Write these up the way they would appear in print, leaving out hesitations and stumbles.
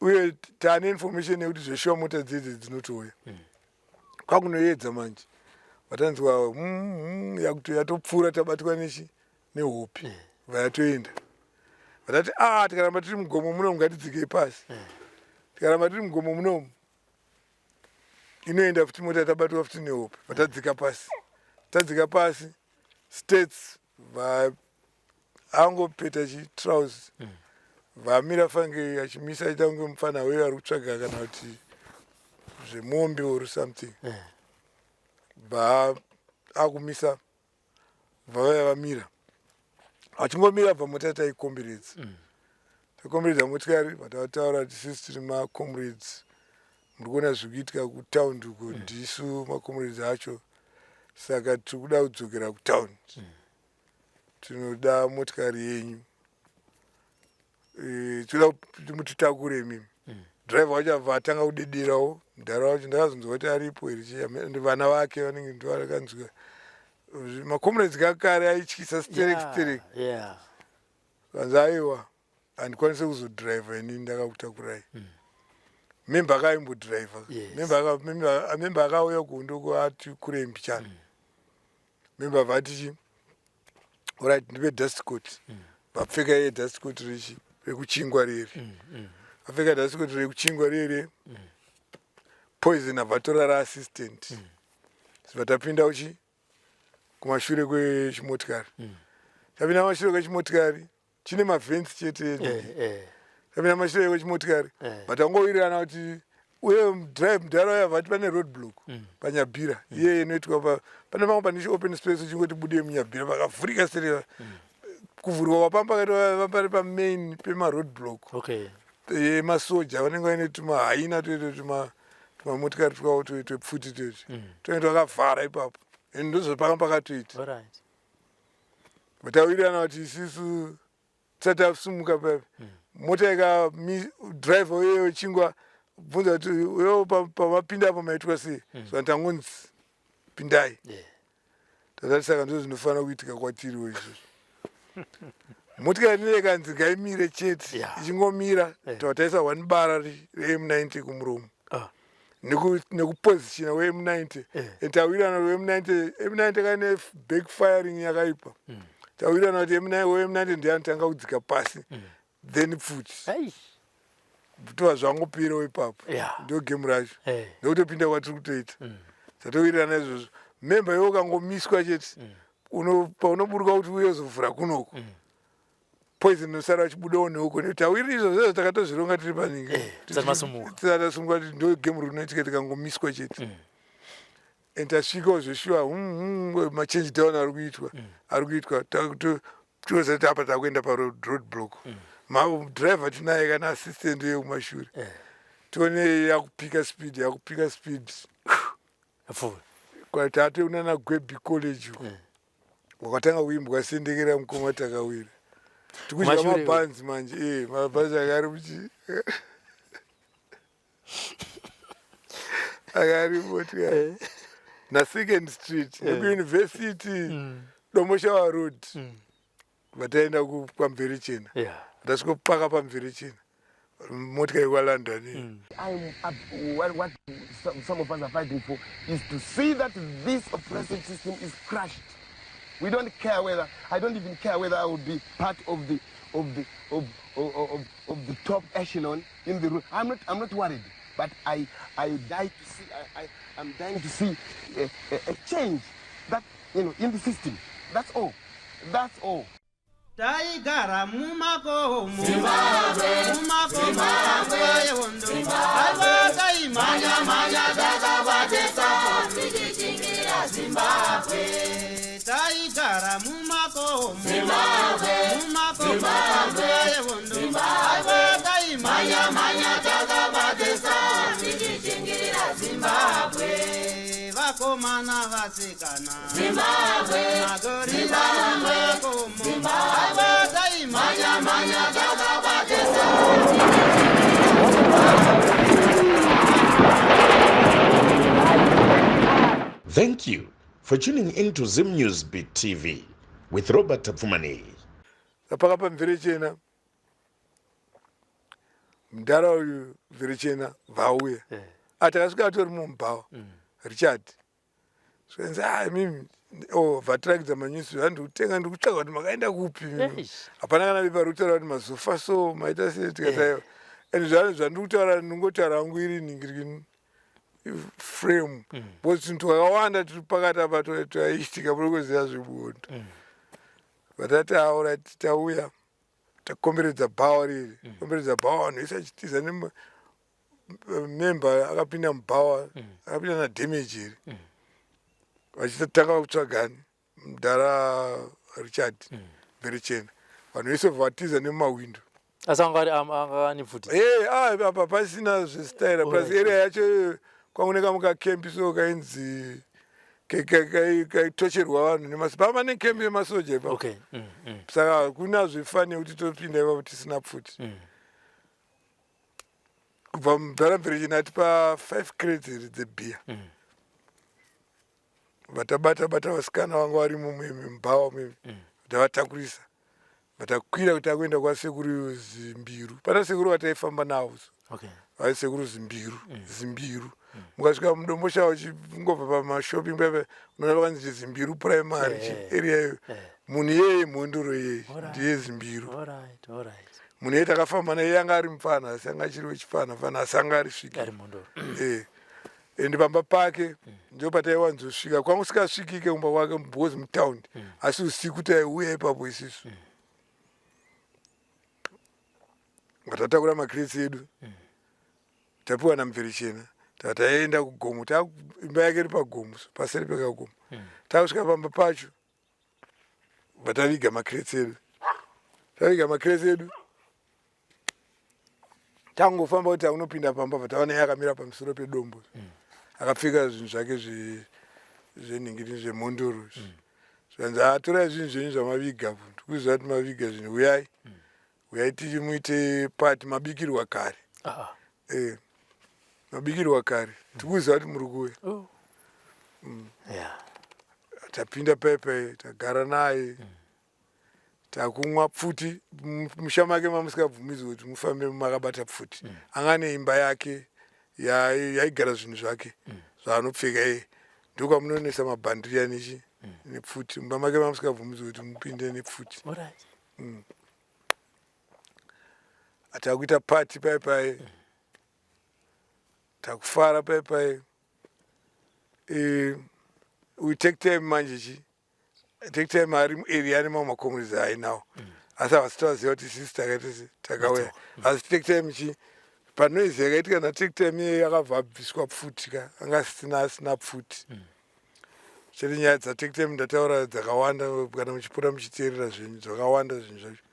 Uye taane information yekuti zveshuwa mota dzedze dzinotouya. Kwakunoedza manje. Vatanzwa yakuto yatopfuura tabatwa nechi nehope. Vayatoenda. Vatati ah tikaramba tiri mugomo munomu ngatidzikei pasi. Tikaramba tiri mugomo munomu inoenda futi mota tabatwa futi nehope. Vatadzika pasi. Tadzika pasi states va angopeta chi trouse vamira fange achimisa aita kunge mupfana uyo ari kutsvaga kana kuti zvemombe or something bva akumisa bva vaya vamira achingomira bva mota taikomberedza takomberedza motikari vatataura kuti sisi tiri macomrades muri kuona zviri kuitika kutaundi uko ndisu macomrades acho saka tiri kuda kudzokera kutaundi tinoda motikari yenyu eh, tinoda kuti mutitakure imimi driver wacho abva atanga kudederawo mudhara wacho ndakazonzwa kuti aripo here chii vana vake vanenge ndovarakanzwa macomrades kakare aityisa sterek sterek vanzi aiwa handikwanise kuzodriver ini ndakakutakurai memba akaimbodriver memba akauya kuhondo kuati kurei mbichana memba vati chi orit ndipe dust coat vapfeka iye dust coat rechi rekuchingwa reri vapfeka dust coat rekuchingwa rere poison abva atora raassistant vatapinda uchi kumashure kwechimotikari tapinda kumashure kwechimotikari chine mavhents chete eh, eh. tapinda kumashure kwechimotikari eh. but angowirirana kuti uye drive mudhara uya vati pane road block panyabhira iye inoitwa pane pamwe pane open space uchingoti bude munyabhira pakavhurika sere kuvhurwa kwapamba pakaitwa pari pamain pemaroad block emasoja vanenge vaine tumahaina toito tumamotikari twavo twepfuti toiti tonge twakavhara ipapo and ndozvapanga pakatoita vatawirirana kuti isisu tisati tasumuka paipa mota ika driver uye wechingwa bvunza kuti uyo pamapinda apo maitwa sei so tangonzi pindai tatati saka ndizvo zvinofanira kuitika kwatiriwo izvozvo motikari inenge ikanzi ngaimire chete ichingomira tava taisa one bara rem90 kumuromo nekupositiona wem90 and tawirirana wem90 m90 kaine back firing yakaipa tawirirana kuti wem90 ndiye anotanga kudzika pasi then pfuti tova zvangopirawo ipapo ndo game racho ndokutopinda kwatiri kutoita tatowirirana izvozvo memba iwe ukangomiswa chete paunoburuka kuti uye uzovhura kunoko poison inosara uchibudawo neuko nekuti tawiri izvo zvezvo takatozvironga tiri panyika tisati tasumuka kuti ndo game rinoitika tikangomiswa chete and tasvikawo zveshuwa machange down ari kuitwa ari kuitwa tozati apa takuenda paroad block madriver tinaye kana assistant yekumashure tione yakupika speed yakupika speed tate unana gwebi college uko wakatanga kuimbwa sendekera mukoma takawira tikudya mabhanzi manje e mabhanzi akari muchi akaripoti eh. nasecond street eh. nekuuniversity Domboshava road vataenda kwamverichena tasvikopaka pamverichena motika yekwalondon What some of us are fighting for is to see that this oppressive system is crushed. We don't care whether, I don't even care whether I will be part of the, of the, of, of, of, of the top echelon in the room. I'm not worried, but I die to see, I'm dying to see a change that, in the system. That's all. That's all. Taigara mumakomo mumakomo nguva yehondo aiva taimhanya takabatesa tichichingira Zimbabwe. Taigara mumakomo mumakomo nguva yehondo aiva taimhanya takabatesa tichichingira Zimbabwe. Vakomana vasikana Zimbabwe. Magorira mumakomo aiva taimhanya takabatesa. Thank you for tuning in to Zim News Beat TV with Robert Tapfumaneyi. Tapaka pamvere chena. Mudhara uyu Vherechena vauya. Eh. Ah, takasvika atori mumubhawa. Richard. Zvikanzi ah imimi oh vatirakidza manyusi handi kutenga ndiri kutsvaga kuti makaenda kupi imimi. Eish. Hapana kana bepa riri kutaura kuti mazofa so maita sei tikati aiwa. And zvandiri kutaura ndingotaura hangu iri nhingirini frame because tunhu twakawanda tiri pakati apa twaiitika muri kuziva zvebuondo. Vatati ah alright tauya takomberedza bhawa riri komberedza bhawa vanhu vese vachitiza nememba akapinda mubhawa akapinda nadamage here vachitanga kutsvagani mudhara Richard Mverechena vanhu vese bva vatiza nemumahwindo. Asi anga ari anga ane pfuti. Eh, ah, apa pasina zvestaira plus Alright. area yacho kwangu nekamwe kakembi so kainzi kaitocherwa vanhu nemasi pava nekembi yemasoja ipapo. Okay. Saka hakuna zvefani yekuti topinda ipapo tisina pfuti. Kubva mudhara Mverechena atipa 5 crates here dzebhiya. Vatabata bata vasikana vanga varimo mubhawa mimi tavatakurisa vatakwira kuti akuenda kwasekuru Zimbiru. Pana sekuru vataifamba navo so. Okay. Vai sekuru Zimbiru, Zimbiru. Mukasvika muDomboshawa uchingobva pamashopping paipa unoona pakanzi Zimbiru Primary area iyo. Munhu iyeye mhondoro iyeye ndiye Zimbiru. Alright, alright. Munhu iyeye takafamba naye anga ari mupfana asi anga achiri wechipfana pfana asi anga ari sviki. Ari mhondoro. Ende pamba pake ndipo pataiwanzosvika kwangu sikasvikike kumba kwake because mutaundi asi usiku taiuya ipapo isisu. Tatakura macrates edu tapiwa naMverechena taenda kugomo imba yake iri pagomo so paseri pekagomo. Takusvika pamba pacho vataviga macrates edu taviga macrates edu tangofamba kuti taunopinda pamba bva taona iye akamira pamusoro pedombo akapfeka zvinhu zvake zvenhingiri zvemhondoro zvikanzi mm. Torai zvinhu zvenyu zvamaviga tikuziva kuti maviga zvinhu uyai uyai tichimuite pati mabikirwa kare Ah. Mabikirwa kare tikuziva kuti muri kuuya. Oh. Yeah. Tapinda paipai tagara naye takumwa pfuti musha make mamusikabvumidzwi kuti mufambe makabata pfuti. Anga neimba yake yaigara zvinhu zvake zvaanopfeka iye ndokwamunonoisa mabhandiriya nechi nepfuti mumba make mamusikabvumidzwi kuti mupinde nepfuti. Alright. Takuita pati pai takufara pai we take time manje chi take time ari muarea ane mamwe macomrades aainawo asi havasi tavaziva kuti isusu takaita se takauya asi take time chi panoise yakaitika natake time iyeyo akabva abviswa pfuti ka anga asina asina pfuti chete nyaya dzatake time ndataura dzakawanda kana muchipota muchiteerera zvenyu dzakawanda zvinhu zvacho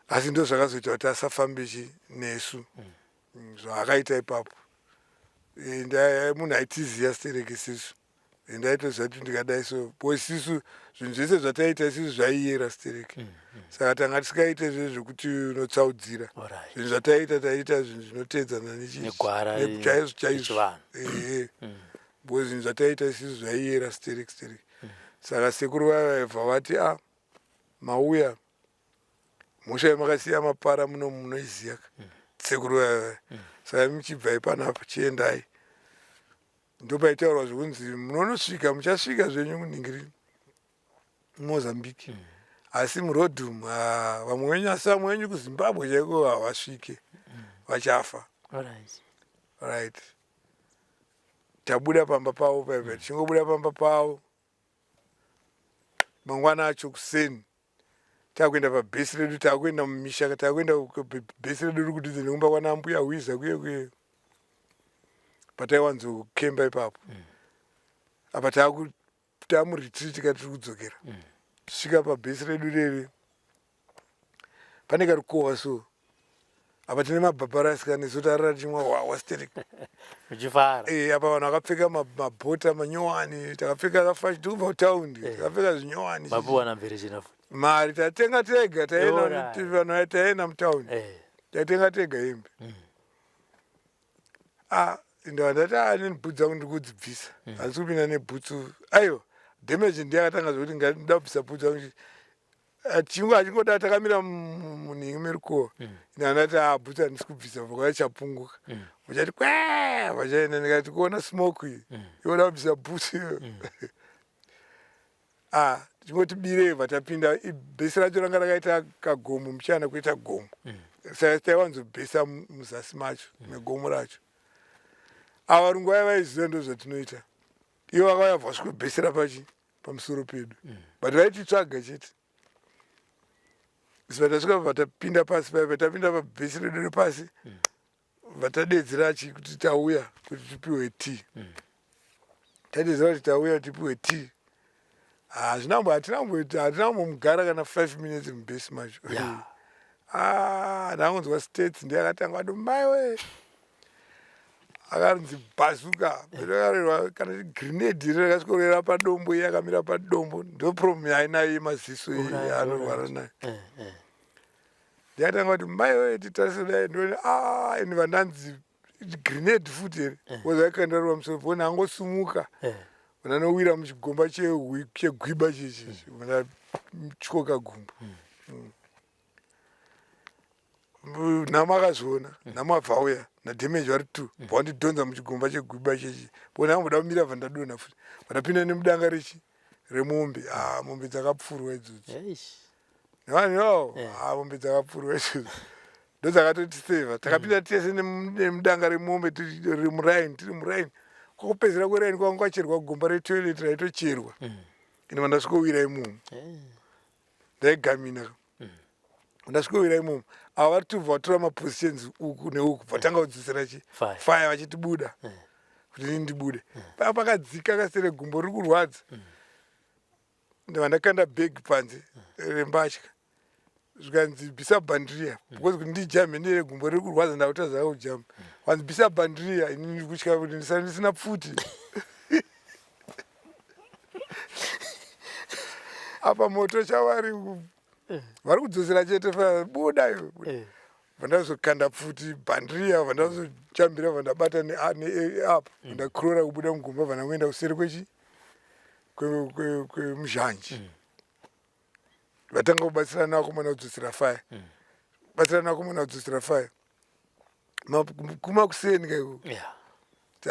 asi ndo zvakazoita kuti asafambe chi nesu zvaakaita ipapo munhu aitiziya stereki sisu ende aitoziva kuti ndikadai so because sisu zvinhu zvese zvataita isisu zvaiyera stereki saka tanga tisikaite zve zvekuti unotsaudzira. Alright. Zvinhu zvataita taiita zvinhu zvinotedzana Negwara chaizvo chaizvo rechivanhu. Ehe because zvinhu zvataita isisu zvaiyera stereki stereki saka sekuru vaya vaibva vati a mauya mhosva yamakasiya mapara muno munoiziya ka sekuru vaya vaya saka muchibvai panapa chiendai ndopaitaurwa zvekunzi munonosvika muchasvika zvenyu kunhingiri Mozambique asi muroad umu vamwe venyu asi vamwe venyu kuZimbabwe chaiko havasvike vachafa. Alright. Right tabuda pamba pavo paipa tichingobuda pamba pavo mangwana acho kuseni takuenda pabhesi redu takuenda mumisha takuenda bhesi redu riri kudhuze nekumba kwana mbuya hwiza kuye kuye pataiwanzokemba ipapo apa tamuretreat ka tiri kudzokera tisvika pabhesi redu rere pane karukova so apa tine mabhabharasi kana isu tarara tichimwa hwahwa sterek. Uchifara. Apa vanhu vakapfeka mabhota manyowani takapfeka kafashi tikubva kutaundi takapfeka zvinyowani. Mapiwa naMverechena futi. Mari tatenga tega taenda Alright. vanhu taenda mutaundi tatenga tega hembe. Ah ndava ndati ah neni bhutsu dzangu ndiri kudzibvisa handisi kupinda nebhutsu aiwa damage ndiye akatanga zvekuti ndida kubvisa bhutsu dzangu. Achingo achingoda takamira munhingi merukova. Ini andati ah bhutsu handisi kubvisa vakauya chapunguka. Vachati kwee vachaenda ndikati kuona smoke iyi. Iwe uda kubvisa bhutsu iyo. Ah tichingoti birei vatapinda bhesi racho ranga rakaita kagomo muchana kuita gomo. Saka taiwanzobhesa muzasi macho megomo racho. Ava varungu vaya vaiziva ndozvatinoita. Ivo vakauya vasvikobhesera pachi pamusoro pedu mm. But vaititsvaga chete. Isu vatasvika vatapinda pasi paya, vatapinda pabhesi redu repasi mm. Vatadedzera chi kuti tauya kuti tipiwe tea mm. Tadedzera kuti tauya tipiwe tea. Hazvina hatina kumbomugara kana 5 minutes mubhesi macho yeah. Ah, ndangonzwa states ndiye akatanga ati maiwe akanzi bhazuka akarerwa kana grenade iri rakasvikorera padombo iye akamira padombo ndo problem yaainayo yemaziso yaanorwara nayo eh, eh. Ndikatanga kuti mai wee titarise dai ndione a ah, ini vandanzi grenade futi here eh. because akaendarwa musoro pona angosumuka vananowira muchigomba chegwiba chichi vanatyoka gumbo mm. Mm. Nhamo akazviona mm. Nhamo abva auya nadamage vari two mm. Vandidhonza muchigomba chegwiba chechi bona amboda kumira bva ndadonha futi vandapinda nemudanga rechi remombe. Ah, mombe dzakapfurwa idzodzo nevanhu ivavo. Ah, mombe dzakapfurwa idzodzo ndodzakatotiseva takapinda tese nemudanga remombe tiri muraini tiri muraini kwakupedzera kweraini kwanga kwacherwa gomba retoilet raitocherwa mm. Ine vandasvikowira imomo ndaigamina mm. Ndasvikowira imomo ava vari tubva vatora mapositions uku neuku vatanga kudzosera chi fire vachiti buda mm. Kuti ini ndibude mm. Paa pakadzika kasere gumbo riri kurwadza mm. Ndava ndakanda bag panze rembatya zvikanzi bvisa bhandiriya because kuti ndijamhe ndine gumbo riri kurwadza ndakutadza kujamba vanzi bvisa bhandiriya ini ndiri kutya kuti ndisare ndisina pfuti apa moto chavari vari kudzosera chete fa buda iwe eh. Vandazokanda pfuti bhandiriya vandazojambira vandabata neapa vandakurora kubuda mugomba vandangoenda kuseri kwechi kwemuzhanji mm. Vatanga kubatsirana vakomana kudzosera faya mm. Batsirana vakomana kudzosera faya kuma kuseni kaiko yeah.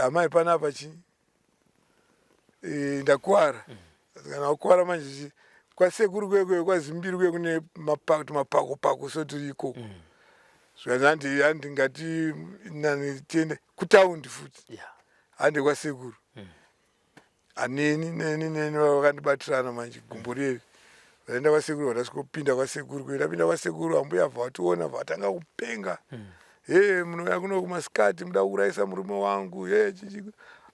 Amai panapa chi e, ndakuwara mm. Kana wakuwara manje chi kwasekuru kwekwe kwazimbiri kwe kune mapako pako so tiri ikoko mm. Zvikanzi handi handi ngati nani tiende kutaundi futi yeah. Handi kwasekuru mm. Aneni neni neni vakandibatirana manje gumbo rieri vaenda kwasekuru vandasvikopinda kwasekuru kuenda pinda kwasekuru ambuya bva vationa vatanga kupenga mm. He munouya kuno kumasikati muda kuurayisa murume wangu he chichi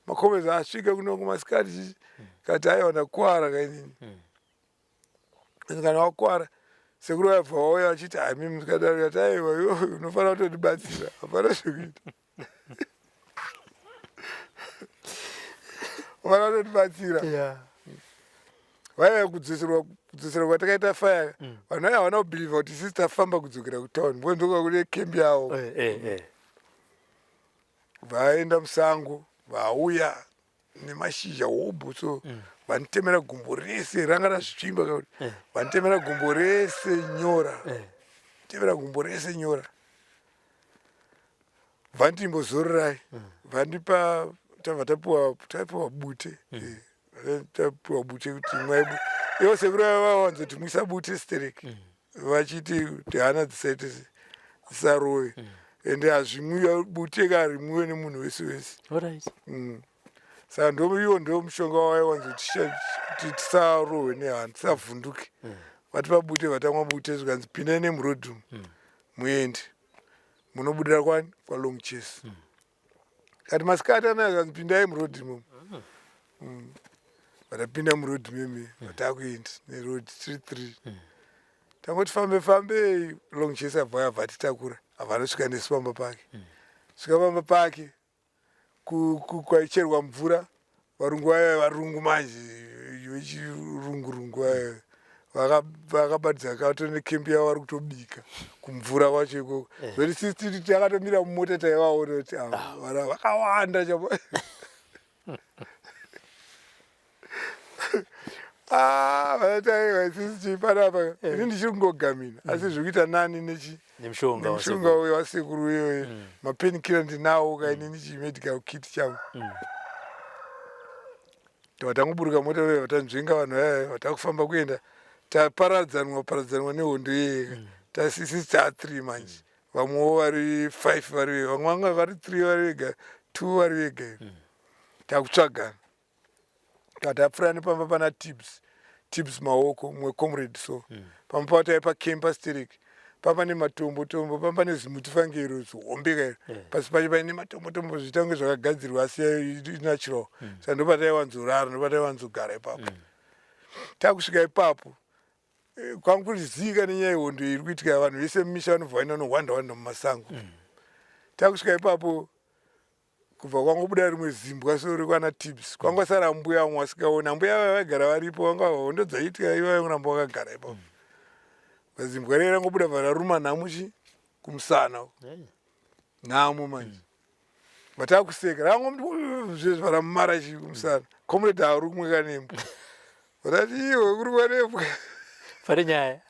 makomezi asvike kuno kumasikati chichi mm. Kati aiwa ndakuwara kainini mm. Kana wakuwara sekuru vabva vauya vachiti hai mimi musikadaro kati aiwa iwe unofanira kutondibatsira hapana zvekuita vanotibatsira vaiva kudzoserwa kudzoserwa kwatakaita faya mm. Vanhu vaya havana kubhilivha kuti sisi tafamba kudzokera kutown because ndoka kune kembi yavo eh, eh, eh. Vaenda musango vauya nemashizha hobho so mm. Vanitemera gumbo rese ranga razvitsvimba kakuti vanitemera gumbo rese nyora temera gumbo rese nyora vandimbozororai mm. Vandipa tabva tapiwa tapiwa bute mm. Eh, tapiwa bute kuti mwai ivo sekuru vava vawanzoti mwisa bute stereki mm. Vachiti kuti hana dzisaite dzisarove mm. Ende hazvimwiwa bute ka rimwiwe nemunhu wese wese right. Saka ndo iwo ndo mushonga waiwanzoti kuti tisarohwe nehana tisavhunduke mm. Vatipa bute vatamwa bute zvikanzi pindai nemurodhi mm. Muende munobudira kwani kwalong chase mm. Kati masikati anaya kanzi pindai murodhi imomo mm. Vatapinda murodhi meme vatakuenda nerodhi tiri three mm. Tangoti fambe fambei long chase abva abva atitakura abva anosvika nesu pamba pake mm. Svika pamba pake kwaicherwa mvura varungu vaya varungu manje vechirungurungu vaya vakabatidza kato nekembi yavo vari kutobika kumvura kwacho ikoko eh. Zvoti sisi takatomira mumota taivaona kuti ah, vana vakawanda chavo Ah, vanoti aiwa isusu chii panapa eh. Ini ndichiri kungogamina asi zviri kuita nani nechi nemushonga nemushonga uyo wasekuru uyoyo. Mapainkiller ndinawo ka inini, chimedical kit changu. Vatangoburuka mota uyo, vatanzvenga vanhu vaya, vatakufamba kuenda, taparadzanwa paradzanwa nehondo iyeyeka. Tasisi taa three manje, vamwewo vari five vari vega, vamwe vanga vari three vari vega, two vari vega. Takutsvagana, tatapfuura nepamba pana Tibs, Tibs Maoko, mumwe comrade. So pamba pavo taipa campa sterek, pamba nematombo tombo, pamba nezimuti fangero zihombe kairo. Pasi pacho paine matombo tombo, zviita kunge zvakagadzirwa asi inatural. Saka ndopataiwanzorara, ndopataiwanzogara ipapo. Takusvika ipapo, kwangu kuri nenyaya yehondo iri kuitika, vanhu vese mumisha vanobva vaenda nohwanda wanda mumasango. Takusvika ipapo, kubva kwangobuda rimwe zimbwa so rekwana Tips. Kwangosara mbuya vamwe vasikaoni. Ambuya vaya vaigara varipo, vanga hondo dzaiitika ivo vaingoramba vakagara ipapo. Zimbwa riya rangobuda, bva raruma Nhamo chi kumusana. Nhamo manje vatakuseka, rangozvezva ramumara chi kumusana. Comrade haurumwe kanembwa, vatati iwe kurumwa nembwa. Pane nyaya.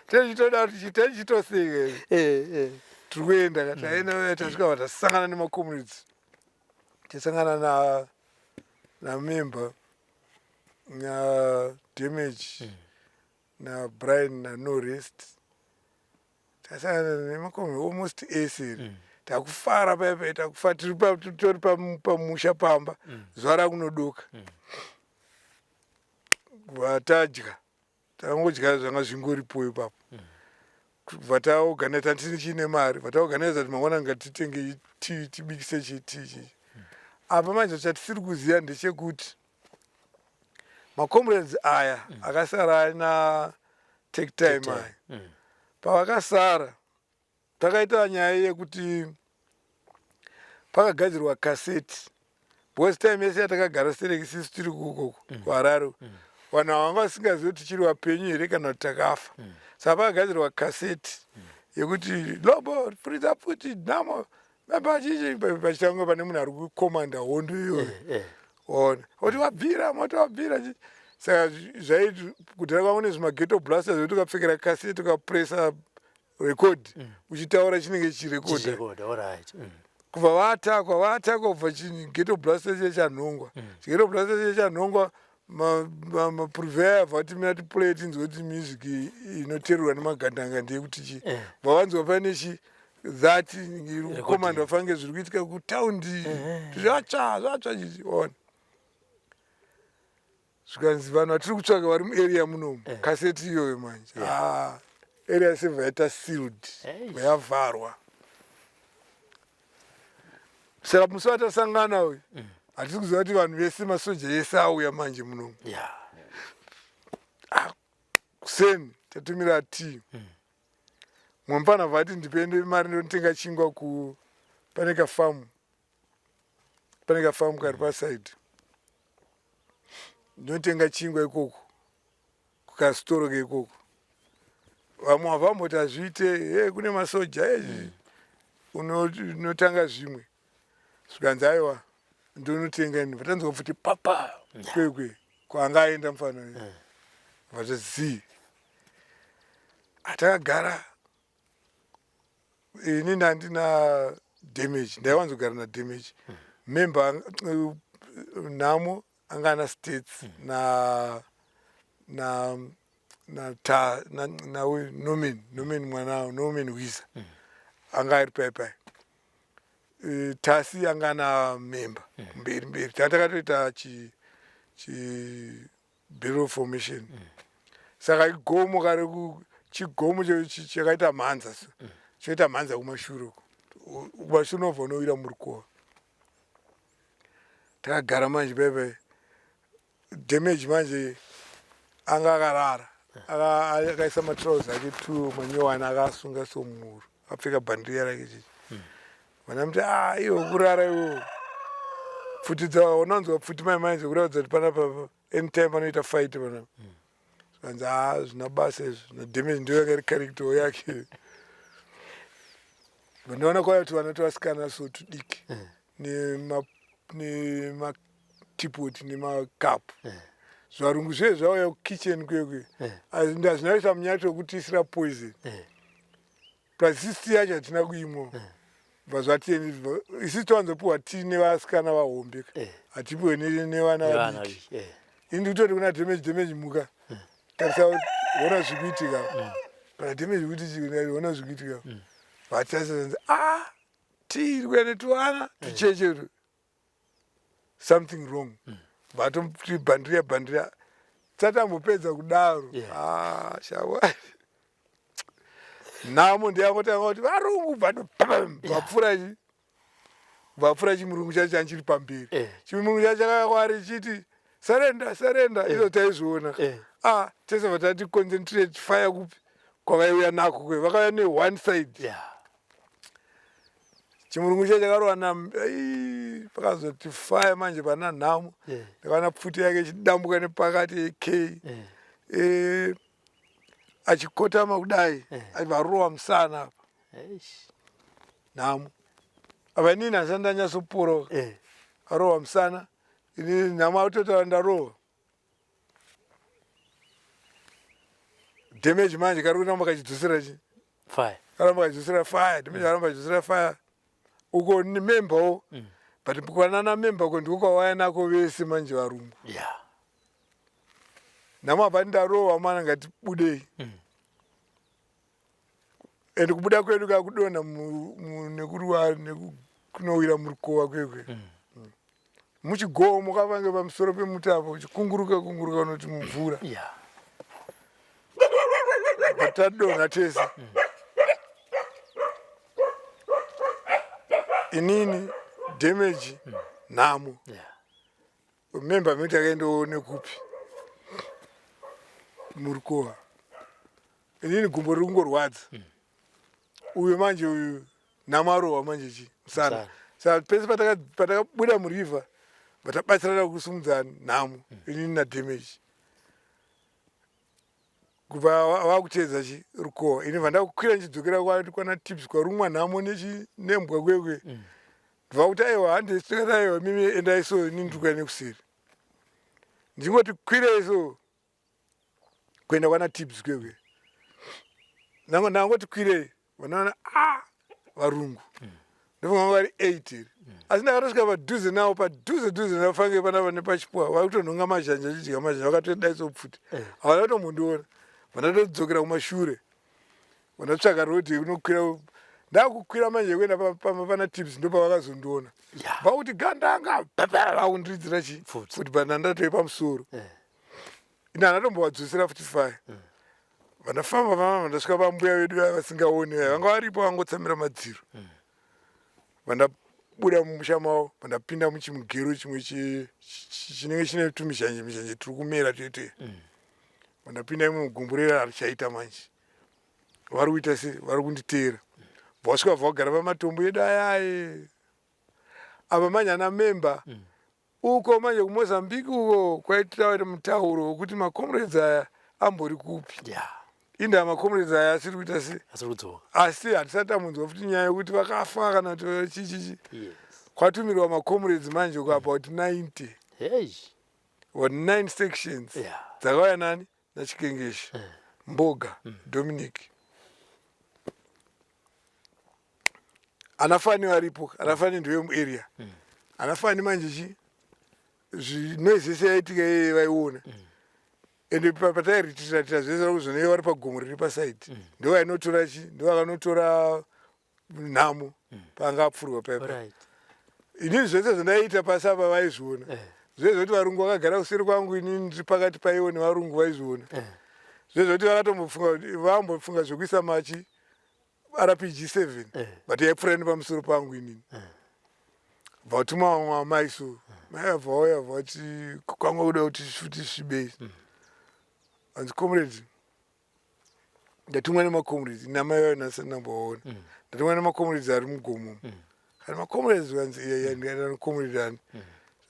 Techitoda kuti techitoseka. Tiri kuenda ka, taenda, tasvika, vatasangana nemacomrades, tasangana na namember, naDamage, naBrian, naNorest. Tasangana nemacomrades almost ese. Takufara paya paya, takufara tiri titori pamusha pamba. Zuva rakunodoka, vatadya, takangodya zvanga zvingoripo ipapo. Kubva taorganiza, tandisini chiine mari, bva taorganiza kuti mangwana ngatitenge tii, tibikise chitii chichi. Apa manje chatisiri kuziva ndechekuti macomrades aya akasara aina Take Time aya, pavakasara takaita nyaya yekuti pakagadzirwa kaseti, because time yese yatakagara stereki sisu tiri kukoko kuHarare, vanhu ava vanga vasingazivi kuti tichiri vapenyu here kana kuti takafa. Saka pakagadzirwa kaseti yekuti Lobo furidza pfuti, Nhamo pachichi pachitanga, pane munhu ari kukomanda hondo iyoyo. Ona oti wabvira moto, wabvira. Saka zvaiti kudhara kwangu nezvimaghetto blaster zvekuti ukapfekera kaseti, ukapresa record, uchitaura chinenge chichirekodha. Chichirekoda, alright. Kubva vaatakwa, vaatakwa, kubva chighetto blaster chiye chanhongwa. Chighetto blaster chiye chanhongwa, mapurveya abva ati mina tiplay tinzwe kuti music inoteererwa nemagandanga ndeyekuti chi. Bva vanzwa pane chi that iri kukomandwa, fange zviri kuitika kutaundi zvatsva zvatsva chichi. Ona, zvikanzi vanhu vatiri kutsvaka vari muarea munomu. Kaseti iyoyo manje. Ah, area sevha yaita sealed. Yavharwa. Saka musi watasangana uyu, hatisi kuziva kuti vanhu vese, masoja ese auya manje munomu. Kuseni tatumira tea, mumwe mufana vati ndipende mari ndonotenga chingwa ku pane kafamu, pane kafamu kari pasaidi, ndinotenga chingwa ikoko kukasitoro keikoko. Vamwe havamboti hazviite, e kune masoja e unotanga zvimwe. Zvikanzi aiwa, ndonotenga ini. Vatanzwa futi papa kwekwe kwaanga aenda mufana uyu, vati zii. Atakagara ini ndandina Damage, ndaiwanzogara naDamage, member. Nhamo anga ana States na na ta na na uyu Norman, Norman mwana Norman Wiza anga ari pai pai. Tasi anga ana member mberi mberi. Takatoita chi chi barrel formation. Saka igomo kare chigomo chakaita mhanza so, choita mhanza kumashure uko, kumashure unobva unowira murukova. Takagara manje paipai, Damage manje anga akarara, akaisa matrausi ake two manyowani, akasunga somuro, akapfeka bhandiriya rake chichi. Vana muti a iwe kurara iwe, pfuti dza unonzwa pfuti mai manje kuratidza kuti panapa anytime panoita fight panapa. Zvikanzi a zvina basa izvi naDamage, ndiyo yanga iri character yake. Vandoona kwaya kuti vana tvasikana so tudiki nematipoti nemakapu. Zvarungu zviye zvauya kukitchen kuye kuye, hazvina kuita munyato wekutiisira poison. Plus isi tii yacho hatina kuimwa. Bva zvatieni isi towanzopiwa tii nevasikana vahombe, hatipiwe nevana vadiki. Ini ndikutoti kuna Damage, Damage, muka, tarisa, ona zviri kuitika. Kana Damage kuti chii, ona zviri kuitika. Vatarisa, zanzi, ah, tii iri kuya netuana tucheche, something wrong. Vatoti bhandiria bhandiria, tatambopedza kudaro. Ah, shamwari, nhamo ndeyangotanga kuti varungu vapfuura chi vapfuura chimurungu chacho chanchiri pamberi. Chimurungu chacho chakauya kwaari chiti, "Surrender, surrender." Izvo taizviona. Ah, tese vatati concentrate fire kupi kwavaiuya nako kwe vakauya neone side. Chimurungu chacho chakarova na pakazoti fire manje pana nhamo. Ndakaona pfuti yake ichidambuka nepakati ak. Achikotama kudai, achibva arova musana apa. Eish. Nhamo apa, inini handisati ndanyatsoporoka. Arova musana, ini nhamo atotaura, ndarova Damage manje kari kuramba kachidzosera chi Fire. Karamba kachidzosera fire. Damage karamba kachidzosera fire uko nemembawo, but kwanana memba ko ndiko kwavaya nako vese manje varungu. Nhamo apa ndarova mana, ngatibudei. And kubuda kwedu kakudonha nekuruwa nekunowira murukova kwekwe. Muchigomo kavange pamusoro pemuti apo, uchikunguruka kunguruka unoti mumvura. But tadonha tese, inini, Damage, nhamo. Memba miti akaendawo nekupi murukova. Inini gumbo riri kungorwadza. Uyu manje, uyu nhamo arohwa manje chi musana. Musana. Saka pese patakabuda muriver, vatabatsirana kusumudza nhamo, inini naDamage, kubva vakuteedza chi rukova. Ini bva ndakukwira ndichidzokera kwana Tips kwarumwa nhamo nechi nembwa kwekwe. Ndibva kuti, "Aiwa, handei." "Aiwa, mimi endai so, inini ndiri kuya nekuseri." Ndingoti kwirei so kuenda kwana Tips kwekwe, ndangoti kwirei, vanoona, a varungu ndofunga vanga vari 8 here, asi ndakatosvika padhuze navo, padhuze dhuze navo, fange panapa nepachipwa, vakutonhonga mazhanja, achidya mazhanja, vakatodaiso pfuti. Havana kutombondiona. Vandatodzokera kumashure, vandatsvaka rodhi yekunokwira. Ndakukwira manje kuenda pana Tips, ndopavakazondiona. Vakuti, "Gandanga!" Vakundiridzira chi Pfuti. Pfuti, but ndandatove pamusoro. Ine handatombovadzosera futi fire. Vandafamba famba, vandasvika pambuya vedu vaya vasingaoni vaya, vanga varipo, vangotsamira madziro. Vandabuda mumusha mavo, vandapinda muchimugero chimwe chinenge chine tumizhanje mizhanje turi kumera tete. Vandapinda imwe mugumburera, harichaita manje, vari kuita se vari kunditeera. Bva wasvika, bva vagara pamatombo edu ayaye apa manje. Ana memba uko manje kuMozambique uko kwaitira mutauro wekuti macomrades aya ambori kupi. Indaa macomrades aya asiri kuita se Asiri kudzoka. Asi hatisati tamunzwa futi nyaya yekuti vakafa kana kuti chichichi. Kwatumirwa macomrades manje uko about 90 Hey. or nine sections. Dzakauya nani naChikengeshi, Mboga, Dominic, anafani varipo. Anafani ndiwe muarea, anafani manje chi zvinoise yese yaitika iyeye vaiona. Ende patairitiratira zvese vakuzonei vari pagomo riri pasaidi, ndo vainotora chi ndo vakanotora nhamo paanga apfurwa paipa. Inini zvese zvandaiita pasi apa vaizviona. Zvese zvekuti varungu vakagara kuseri kwangu, inini ndiri pakati paiwo nevarungu, vaizviona. Zvese zvekuti vakatombofunga, vambofunga zvekuisa machi RPG 7, but yaipfuura nepamusoro pangu inini. Vatuma vamwe amai so, mai vabva vauya, vati kwanga kuda kuti futi svibei. Hanzi, "Comrade, ndatumwa nemacomrades." Namai vayo nhasi ndambovaona. "Ndatumwa nemacomrades ari mugomo." Kana macomrades vanzi, "Iya, ndikaenda nacomrade ani,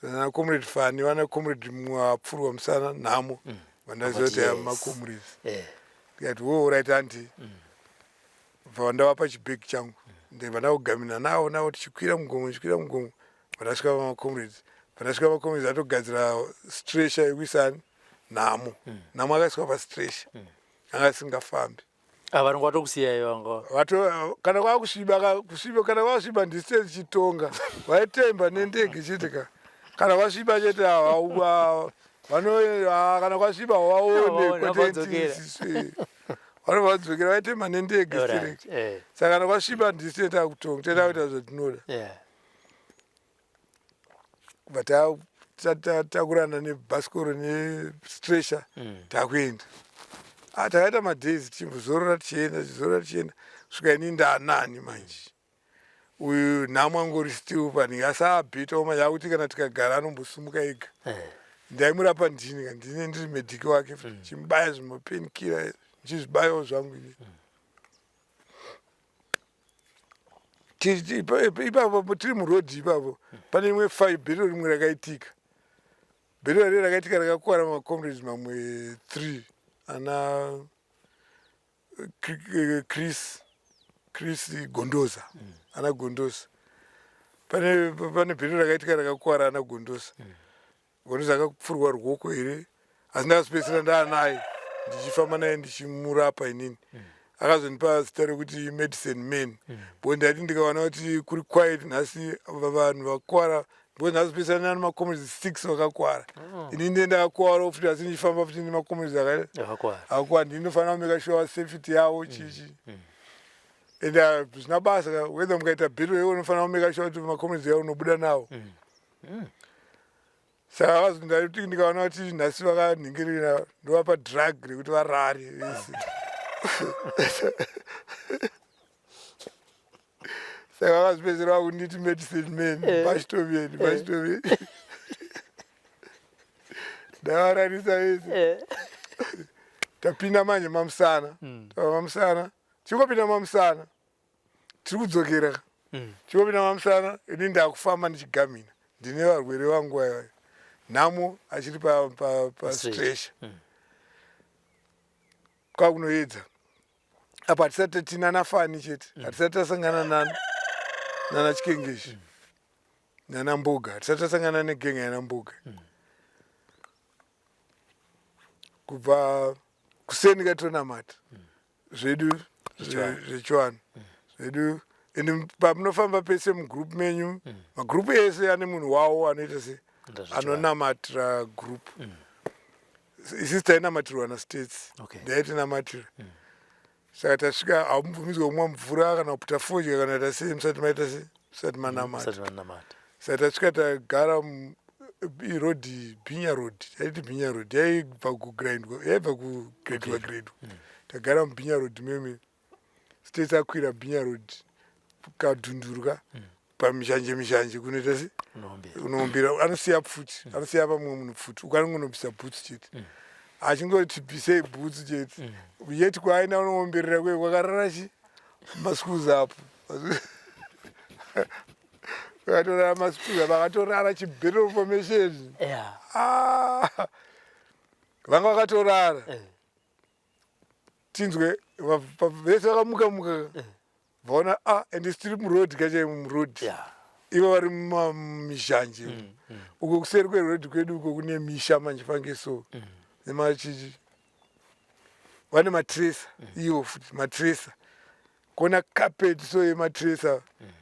vana comrade Fani, vana comrade mumwe apfurwa musana, nhamo." Vandaziva kuti aya macomrades. Ndikati, "Wo, right, aunty." Bva ndavapa chibhegi changu, ndibva ndakugamina navo navo tichikwira mugomo, tichikwira mugomo. Vandasvika pamacomrades, vandasvika pamacomrades, atogadzira stretcher yekuisani. Nhamo mm. Nhamo akaiswa pastresha mm. Anga asingafambi. Ah, vanonga vatokusiyai vanga vato kana kwakusviba kusviba kana kwasviba ndisite chitonga vaitemba nendege chete ka kana kwasviba chete vano ah, kana kwasviba waone kwete vanobva vadzokera vaitemba nendege stereki eh. Saka kana kwasviba ndisite takutonga teta kuita zvatinoda kubva takurana nebhasikoro nestresha mm. Takuenda ah, takaita madays tichimbozorora tichienda tichizorora tichienda kusvika ini ndaanani manje uyu nhamo angori still panhingi asi abhitawo manje akuti kana tikagara anombosumuka ega eh. Ndaimurapa ndini ka ndine ndiri medhiki wake mm. Chimubaya zvimapenkira ndichizvibayawo zvangu ini mm. Ipapo tiri murodhi ipapo pane imwe fai bhero rimwe rakaitika bhero rire rakaitika rakakwara macomrades mamwe three ana Chris Chris Gondoza mm. Ana Gondoza pane pane bhero rakaitika rakakwara ana Gondoza mm. Gondoza akapfurwa ruoko here asi ndakazopedzisira ndaanaye ndichifamba naye ndichimurapa inini mm. Akazondipa zita rekuti medicine man mm. Because ndaiti ndikaona kuti kuri quiet nhasi vanhu vakwara because ndakazopedzisira nani macomrades six vakakwara oh. Ini ndiye ndakakwara futi asi ndichifamba futi nemacomrades akakwara ndinofanira kumeka sure safety yavo mm. Chichi mm. And zvina basa whether mukaita bhero iwe unofanira kumeka sure kuti macomrades yavo unobuda nawo mm. Saka vakazoti ndikaona kuti nhasi vakanhingirira ndovapa drug rekuti varare vese saka vakazopedzera vakunditi medicine man eh. Bashtoveni bashtoveni eh. Ndavararisa vese eh. Tapinda manje mamusana hmm. Tava mamusana chingopinda mamusana tiri kudzokera mm. Chingopinda mamusana ini ndakufamba ndichigamina ndine varwere vangu vaivayo nhamo achiri pastresha pa, pa mm. Kwakunoedza apa hatisati tina nafani chete mm. Hatisati tasangana nana nana Chikengeshi mm. Nana Mboga hatisati tasangana negenga yana Mboga mm. Kubva kuseni katonamata mm. Zvedu zvechivanhu zvedu and pamunofamba pese mugroup menyu mm. Magroup ese ane munhu wawo anoita se anonamatira group mm. Isisi tainamatirwa naStates ndaitinamatira mm. Saka tasvika haumubvumidzwa kumwa mvura kana kuputa fodya kana ita sei musati maita sei musati manamata. Saka tasvika tagara irodhi Bhinya Road yaiti Bhinya Road yaibva kugrindwa yaibva kugredwa gredwa mm. Tagara muBhinya Road meme States akwira Bhinya Road kadhundurwa mm. Pamishanje mishanje kunoita se unoombera anosiya pfuti mm. Anosiya pamwe munhu pfuti ukanongonobvisa bhutsu chete mm. Achingoti bvisei bhutsu chete mm. Yeti kwaaenda unoomberera kwe kwakarara chi maschools apo vakatorara maschools apo vakatorara chibhero formation yeah. Ah, vanga vakatorara eh. Tinzwe vese vakamuka muka eh. Vaona ah and still muroad kachaimo muroad yeah. Ivo vari mumishanje mm, mm. Uko kuseri kweroad kwedu uko kune misha manje fange so mm. Nemachichi vane matresa mm. Ivo futi matresa kona carpet so yematresa mm.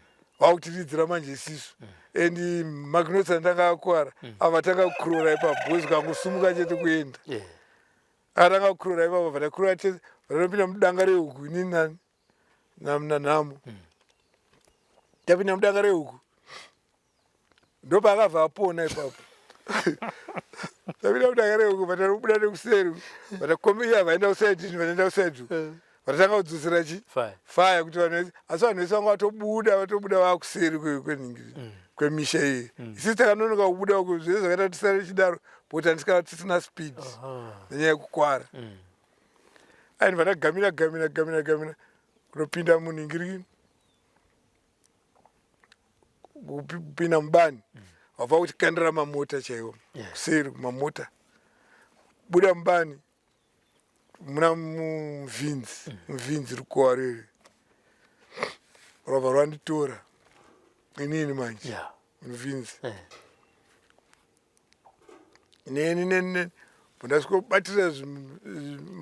Vakutiridzira manje isisu mm. And magnotsi andanga akwara mm. Ava tanga kukurora ipapo because kangosumuka chete kuenda yeah. Atanga kukurora ipapo vatakurora tese vanopinda mudanga rehuku inini nani nanhamo mm. Tapinda mudanga rehuku ndopaakabva apona ipapo tapinda mudanga rehuku vatanobuda nekuseri vatakombiya vaenda kusaidini vanoenda kusaidi eh. Vatatanga kudzosera chi fire kuti vanhu vese asi vanhu vese vanga vatobuda vatobuda vakuseri kwenhingi mm. Kwemisha iyi mm. Isisi takanonoka kubuda uku zvese zvakaita tisare chidaro because handisikana tisina speed nenyaya yekukwara mm. Aini vatagamira gamira gamira gamira kunopinda munhingiri kupinda mubani wabva kutikandira mamota chaiwo kuseri kumamota buda mubani muna muvhinzi muvhinzi rukowa riri rwabva rwanditora inini manje Yeah. Muvhinzi Eh. Neni neni neni Ndasvikobatira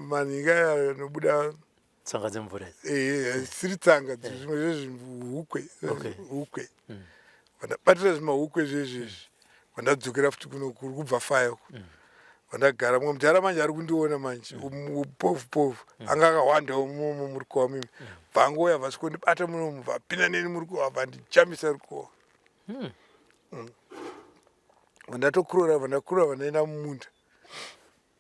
maninga aya anobuda tsanga dzemvura eh, siri tsanga eh. zvimwe zvezvihukwe hukwe mm. Vandabatira zvimahukwe zvezvezvi, vandadzokera futi kuno kuri kubva faya uko mm. Vandagara mumwe mudhara manje ari kundiona manje mm. Povu povu anga akahwandawo mumo murikowa mimi. Bvangouya vasvikondibata munomu, vapinda neni murikowa, vandijambisa rikowa. Vandatokurora, vandakurora, vandaenda mumunda.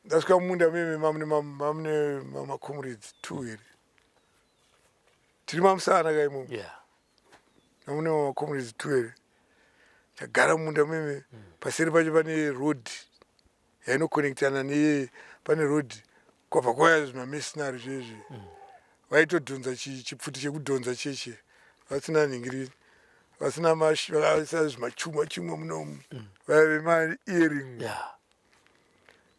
Ndasvika mumunda meme mamune mamune macomrades two here, tiri mamusana ka imomo. Mamune macomrades two here, tagara mumunda meme. Paseri pacho pane road yainoconnectana neye, pane road kwabva kwauya zvimamercenary zvezvi. Vaitodhonza chipfuti chekudhonza cheche, vasina nhingiri, vasina vakaisa zvimachuma chumwa munomu, vaive maearing.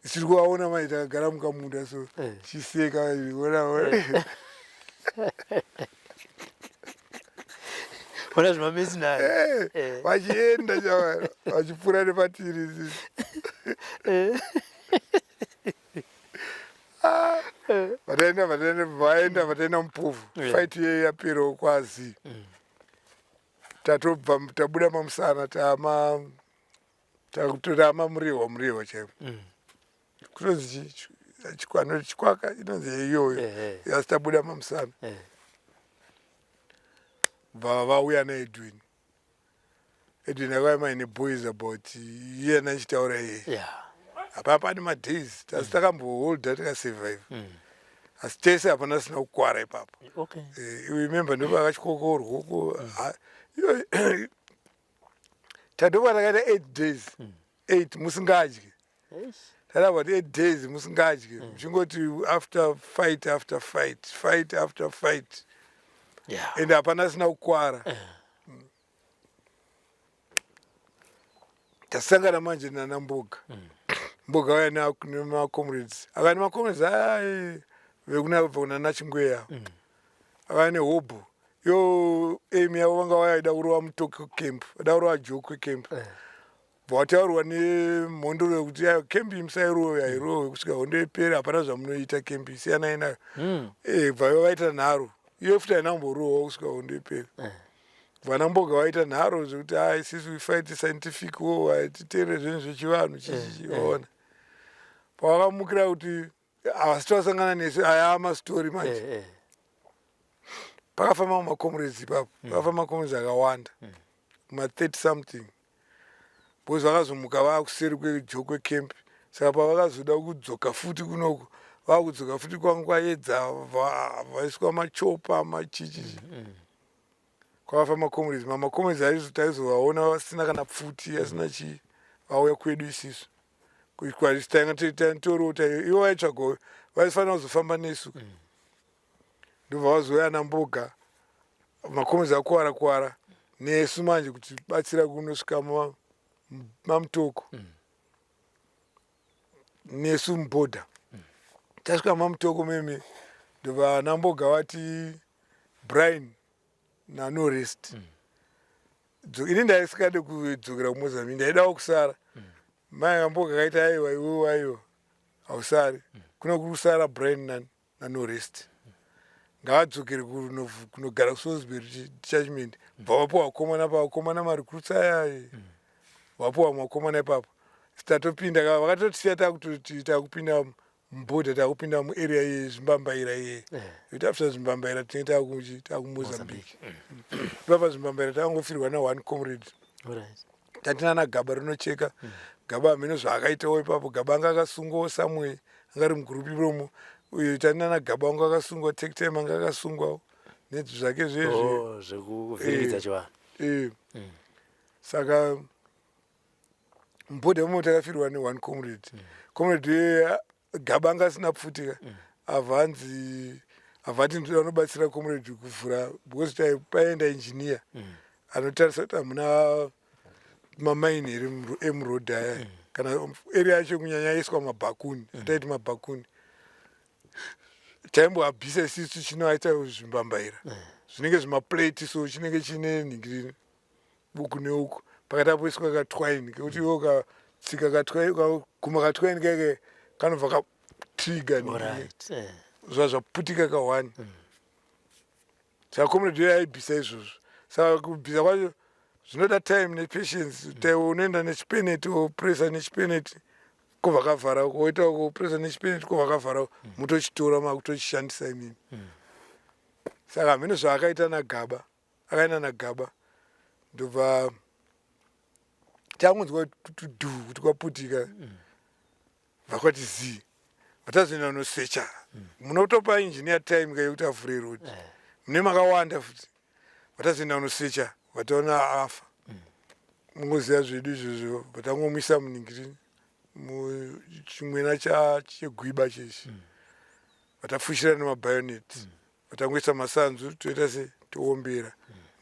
Tiri kuvaona mai, takagara mukamunda so. Chiseka ona. Ona zvimamercenary. Vachienda chava vachipfuura nepatiri isusu. Ah, vataenda vataenda vaenda vataenda mupovhu. Fight iyeyo yaperawo kwazi tatobva tabuda mamusana, tama takutorama murehwa, murehwa chaivo. Kunonzi chikwaka inonzi iyoyo. Asi tabuda mamusana, bva vauya naEdwin. Edwin akauya maine boys about iyena achitaura iye. Hapana pane madays asi takamboholda, tikasurvive, asi tese hapana sina kukwara ipapo. Remember ndopakatyoka ruoko. Iyo tadova takaita 8 days, 8 musingadyi. Tada about 8 days musingadyi, muchingoti after fight after fight, fight after fight, and hapana asina kukwara. Tasangana manje nana Mboga. Mboga auya nemacomrades, aka nemacomrades ai vekuna kuna naChingweya, ava nehobho yo aim yavo vanga vaida kurova Mutoko camp, vada kurova Jokwe camp. Vataurwa nemhondoro yekuti ayo camp musairove, hairove kusvika hondo ipere, hapana zvamunoita, camp siyanai nayo. Bva vaita nharo, iyo futi haina kumborohwa kusvika hondo ipere. Vana Mboga vaita nharo zvekuti a isusu we fight scientific war, hatiteere zvinhu zvechivanhu chichichi. Ona pavakamukira kuti havasi vasangana nesu, aya amastori manje. Pakafamba macomrades ipapo, pakafamba macomrades akawanda, ma30 something, because vakazomuka vaakuseri kweJokwe camp. Saka pavakazoda kudzoka futi kunoku, vaakudzoka futi kwangu kwaedza, vaiswa machopa machichichi. Kwakafa macomrades, mamacomrades aizo taizovaona vasina kana pfuti, asina chii, vauya kwedu isisu tanga ivo vaitsvaga, vaifanira kuzofamba nesu. Ndobva vazouya naMboga, macomrades akuwara kuwara nesu manje kuti batsira kunosvika maMutoko nesu mubhodha. Tasvika maMutoko meme, ndobva naMboga vati Brian naNorest. Ini ndaisikade kudzokera kuMozambique, ndaidawo kusara. Mai aMboga kaita aiwa, iwewe aiwa, hausari kuno, kuri kusara Brian nani naNorest, ngavadzokere kunogara kuSalisbury detachment. Bva vapuwa vakomana, pavakomana marecruits aya, vapuwa makomana ipapo. Tatopinda, vakatotisiya takutoti takupinda mubhodha, takupinda muarea yezvimbambaira iye yekuti after zvimbambaira tinenge takuMozambique. Ipapa zvimbambaira takangofirwa naone comrade. Tatina nagaba rinocheka gaba, hameno zvaakaitawo ipapo. Gaba anga akasungwawo somewhere, anga ari mugurupu imomo. Uyo tatina nagaba anga akasungwa, take time anga akasungwawo nedzi zvake zvezvi. Oh, zvekuvhiringidza chivanhu. Saka mubhodha imomo takafirwa neone comrade. Comrade iyoyo gaba anga asina pfutika, abva anzi, abva ati ndoda unobatsira comrade kuvhura, because paenda engineer anotarisa kuti hamuna mamaini here emuroad aya, kana area yacho kunyanya yaiswa mabhakuni. Ataiti mabhakuni taimboabhisa isisu, chinoaita zvimbambaira zvinenge zvimaplate, so chinenge chine nhingirini uku neuku, pakati apoiswa katwaini kekuti iwe ukatsika katwaini, ukaguma katwaini keke. Kanobva katrigger zva zvaputika ka1. Saka comrade uyo aibvisa izvozvo. Saka kubvisa kwacho zvinoda time nepatience. Unoenda nechipeneti, wopresa nechipeneti, kobva kavhara, woita kupresa nechipeneti, kobva kavhara, mutochitora makutochishandisa imimi. Saka hamene zvaakaita nagaba, akaenda nagaba, ndobva tangonzwa tudhu kuti kwaputika, bva kwati zii. Vatazoenda kunosecha, munotopa engineer time ka yekuti avhure road, mune makawanda futi. Vatazoenda kunosecha, vataona afa. Mungoziva zvedu izvozvo. Vatangomuisa muningiri muchimwena chegwiba chechi, vatafushira nemabayonet, vatangoisa masanzu, toita se toombera.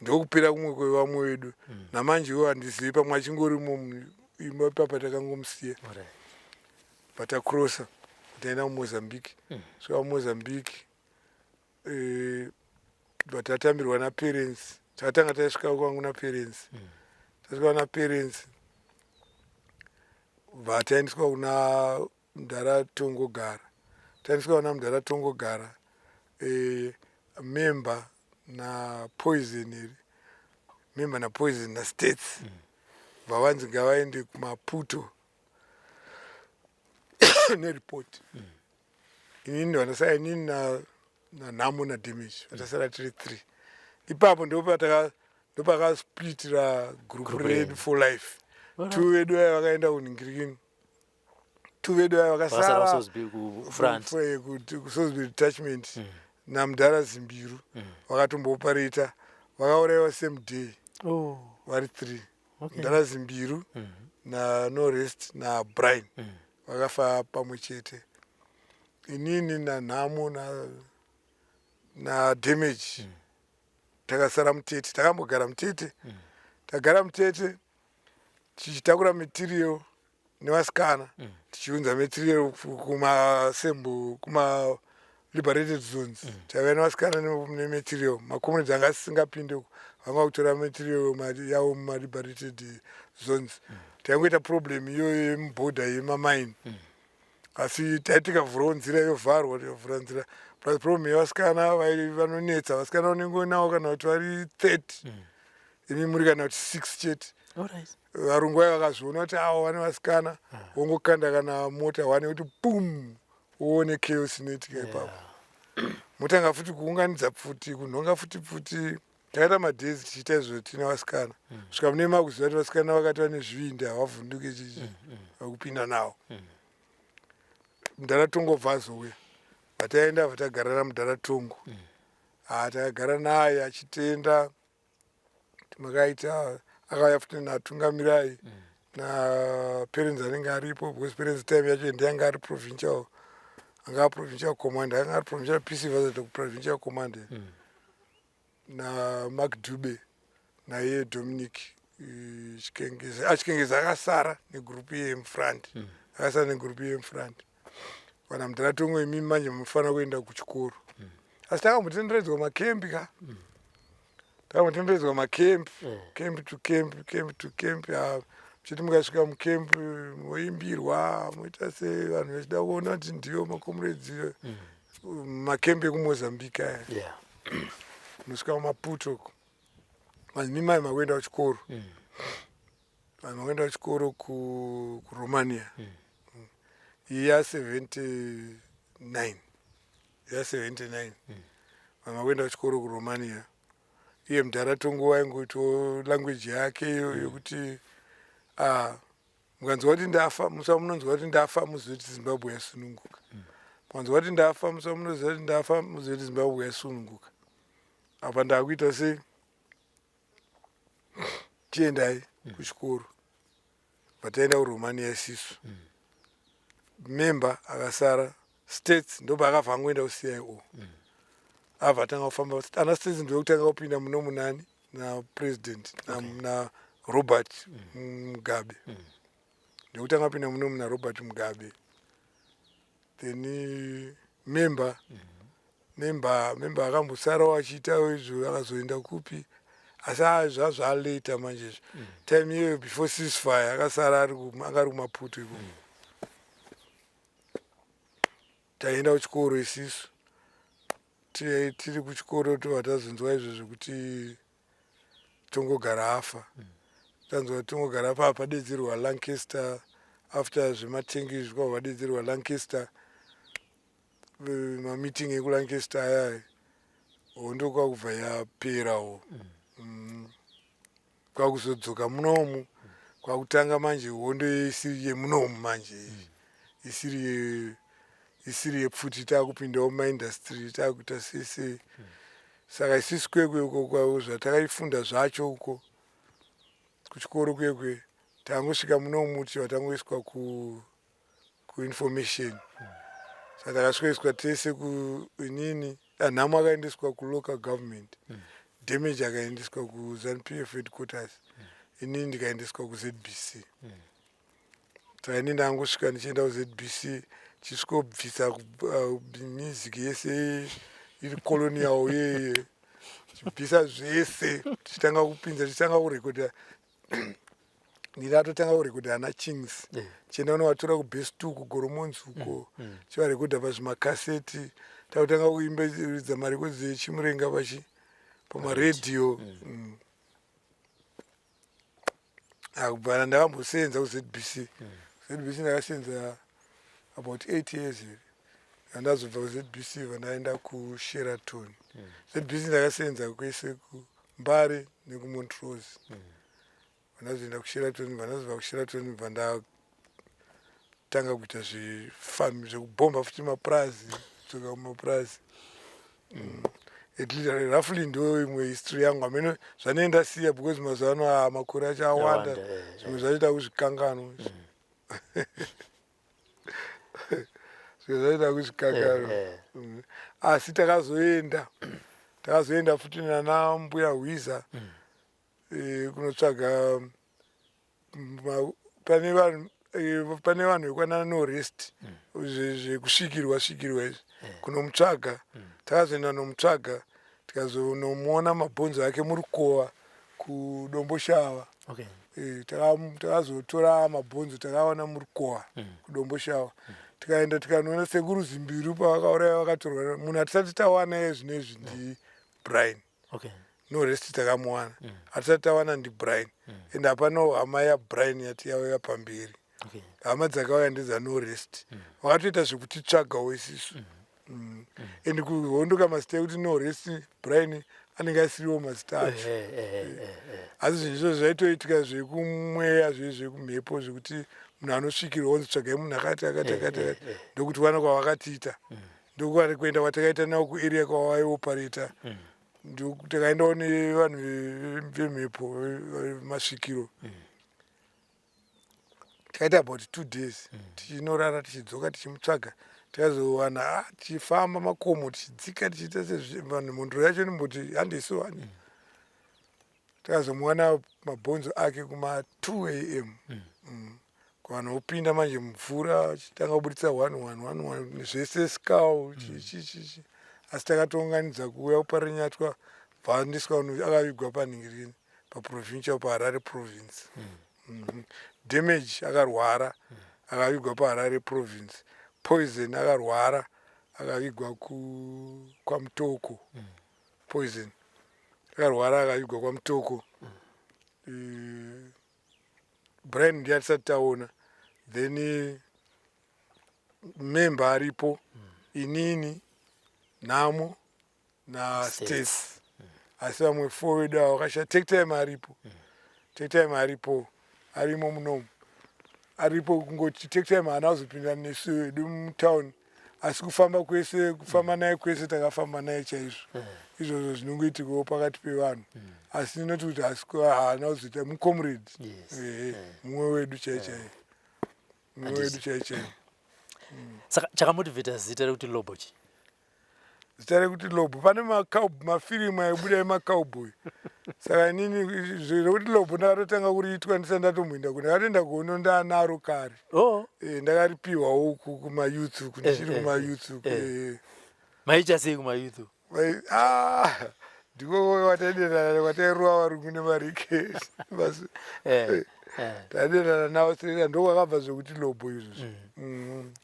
Ndokupera kumwe kwevamwe vedu. Namanje iwo handizivi, pamwe achingorimo imba ipapa takangomusiya. Vatacrossa, taenda kuMozambique. Svika kuMozambique, vatatambirwa naparents. Takatanga taisvika kwangu naparents. Tasvika naparents, vataendeswa kuna mudhara Tongogara. Taendeswa kuna mudhara Tongogara, Member naPoison iri, Member naPoison naStates, vavanzi ngavaende kuMaputo neripoti. Inini vandasara, inini naNhamo naDamage, vatasara tiri three ipapo. Ndopakasplitira group Group redu renyu. for life. Two vedu vaya vakaenda kuningirikini, two vedu vaya vakasara vakasara kuSalisbury kufront. kuSalisbury detachment namudhara Zimbiru vakatombooparata, vakaurayiwa same day. Oh, Vari three. Mudhara Zimbiru naNorest naBrian vakafa pamwe chete. Inini naNhamo naDamage takasara muTete. Takambogara muTete, tagara muTete tichitakura material nevasikana, tichiunza material kumasembu, kuma liberated zones. Taiva nevasikana nematerial. Macomrades anga asingapinde uko, vanga kutora material yavo mumaliberated zones. Taingoita problem iyoyo yemubhodha yemamaini, asi tai tikavhurawo nzira yovharwa, tikavhura nzira. Plus problem yevasikana, vanonetsa vasikana. Unenge navo kana kuti vari 30, imi muri kana kuti 6 chete. Varungu vaya vakazviona kuti avo vane vasikana, vongokanda kana mota one kuti pum, uone chaos inoitika ipapo. Motanga futi kuunganidza pfuti, kunhonga futi pfuti. Takaita madays tichiita izvo tine vasikana, kusvika mune makuziva kuti vasikana vakati vane zvivindi, havavhunduke chichi vakupinda navo. Mudhara Tongo bva azouya, vataenda vatagara namudhara Tongo. Ha, takagara naye achitenda kuti makaita. Akauya futi natungamirai naparents anenge aripo, because parents time yacho ndiyanga ari provincial, anga provincial commander, anga ari provincial PC vazoita kuprovincial commander, naMark Dube, naiye Dominic Chikengeza. Achikengeza akasara negroup yemufront, akasara negroup yemufront. Vana mudhara Tongo, imi manje munofanira kuenda kuchikoro. Asi takambotenderedzwa makembi ka, takambotenderedzwa makembi, camp to camp, camp to camp. Ah, muchiti mukasvika mucamp moimbirwa, moita sei, vanhu vachida kuona kuti ndiyo macomrades. Makembi ekuMozambique aya. Unosvika muMaputo uko, vanhu mimai makuenda kuchikoro, vanhu vakuenda kuchikoro kuRomania. Iyi ya79, ya79, vanhu vakuenda kuchikoro kuRomania. Iye mudhara Tongo waingoitawo language yake iyo yekuti, ah, mukanzwa kuti ndafa, musa munonzwa kuti ndafa, muzive kuti Zimbabwe yasununguka. Mukanzwa kuti ndafa, musa munoziva kuti ndafa, muzive kuti Zimbabwe yasununguka. Apa ndakuita sei? Chiendai kuchikoro. Vataenda kuRomania isisu. Member akasara, States ndobva akabva angoenda kuCIO, abva atanga kufamba. Ana States ndokutanga kupinda muno munani napresident naRobert Mugabe, ndokutanga kupinda muno muna Robert Mugabe. Then member akambosarawo achiitawo izvo. Akazoenda kupi? Asi zvazvaleta manje izvo, time iyoyo before ceasefire, akasara anga ari kuMaputo ikoko. Taenda kuchikoro isisu, tiri kuchikoro tobva tazonzwa izvo zvekuti Tongogara afa. Tanzwa kuti Tongogara afa, apadedzerwa Lancaster after zvematengi izvi, kwabva vadedzerwa Lancaster, mameeting ekuLancaster aya, hondo kwakubva yaperawo. Kwakuzodzoka munomu, kwakutanga manje hondo isiri yemunomu manje, isiri yepfuti, takupindawo mumaindustry, takuita sese. Saka isisi Kwekwe uko zvatakaifunda zvacho uko kuchikoro Kwekwe, tangosvika munomu tichibva tangoiswa kuinformation. Saka takasvikoiswa tese kuinini, Nhamo akaendeswa kulocal government, Damage akaendeswa kuZANU PF headquarters, inini ndikaendeswa kuZBC. Saka ini ndangosvika ndichienda kuZBC, tichisvikobvisa music yese iri colonial yeye, tichibvisa zvese, tichitanga kupinza, tichitanga kurekodha. Ndinatotanga kurekodha ana Chings, tichienda kunovatora kubase 2 kuGoromonzi uko, tichivarekodha pazvimakaseti. Takutanga kuimba marekodzi eChimurenga pachi pamaredhiyo. Akubva ndakambosenza kuZBC. ZBC ndakasenza about 8 years here. Andazobva kuZBC, vandaenda kuSheraton. ZBC ndakasenza kwese kuMbare nekuMontrose. Vandazoenda kuSheraton, vandazobva kuSheraton, bva ndatanga kuita zvefami zvekubhomba futi mapurazi, kudzoka kumapurazi. At least roughly ndo imwe history yangu hameno zvanee ndasiya, because mazuva ano makore acho awanda, zvimwe zvachoita kuzvikanganwa, zvimwe zvachoita kuzvikanganwa. Asi takazoenda futi nana mbuya Hwiza kunotsvaga pane vanhu vekwana No Rest, zvekusvikirwa svikirwa izvi, kunomutsvaga. Takazoenda nomutsvaga, tikazonomuona mabhonzo ake murukova kuDomboshava. Takazotora mabhonzo, takaona murukova kuDomboshava. Tikaenda tikanoona sekuru Zimbiru pavakauraya, vakatorwa. Munhu hatisati tawana iye zvino izvi ndiBrian. No Rest takamuwana, hatisati tawana ndiBrian, and hapanawo hama yaBrian yati yauya pamberi. Hama dzakauya ndedzaNo Rest, vakatoita zvekutitsvagawo isisu. And kuhondo kamazita ekuti No Rest, Brian anenge asiriwo mazita acho. Asi zvinhu izvozvo zvaitoitika zvekumweya, zvekumhepo, zvekuti munhu anosvikirwa onzi tsvagai munhu akati akati akati akati. Ndokuti wana kwavakatiita, ndokuari kuenda kwatakaita navo kuarea kwavaiopareta. Takaendawo nevanhu vemhepo, masvikiro. Takaita about 2 days tichinorara, tichidzoka, tichimutsvaga. Tikazowana tichifamba makomo, tichidzika, tichiita sevanhu. Mhondoro yacho inomboti handisu hani. Takazomuwana mabhonzo ake kuma 2 am. Vanhu vopinda manje mumvura, vachitanga kubuditsa 1 1 1 1 zvese, skull, chichi chichi. Asi takatounganidza kuuya kuParinyatwa, bvaandiswa akavigwa panhingirini paprovincial, paHarare Province. Damage akarwara, akavigwa paHarare Province. Poison akarwara, akavigwa kwaMutoko. Poison akarwara, akavigwa kwaMutoko. Brian ndiye atisati taona. Then member aripo, inini, Nhamo naStacy, asi vamwe four vedu ava vakasha. Take Time aripo, Take Time aripo, arimo munomu, aripo. Kungoti Take Time haana kuzopinda nesu vedu mutown, asi kufamba kwese, kufamba naye kwese, takafamba naye chaizvo. Izvozvo zvinongoitikawo pakati pevanhu, asi ndinoti kuti asi haana kuzoita mucomrade. Ehe, mumwe wedu chai chai, mumwe wedu chai chai. Saka chakamotivheta zita rekuti Lobo chi? Zita rekuti Lobo, pane mafirimu aibuda emacowboy. Saka inini rekuti Lobo ndakatotanga kuriitwa ndisati ndatomboenda ku ndakatoenda kuhondo ndaanaro kare. Ndakaripiwawo uku kumayouth uku, ndichiri kumayouth uku. Maiita sei kumayouth? Ah, ndiko kwataidenana, kwatairuwa varungu nemarike. Taidenana navo sera, ndokwakabva zvekuti Lobo izvozvo.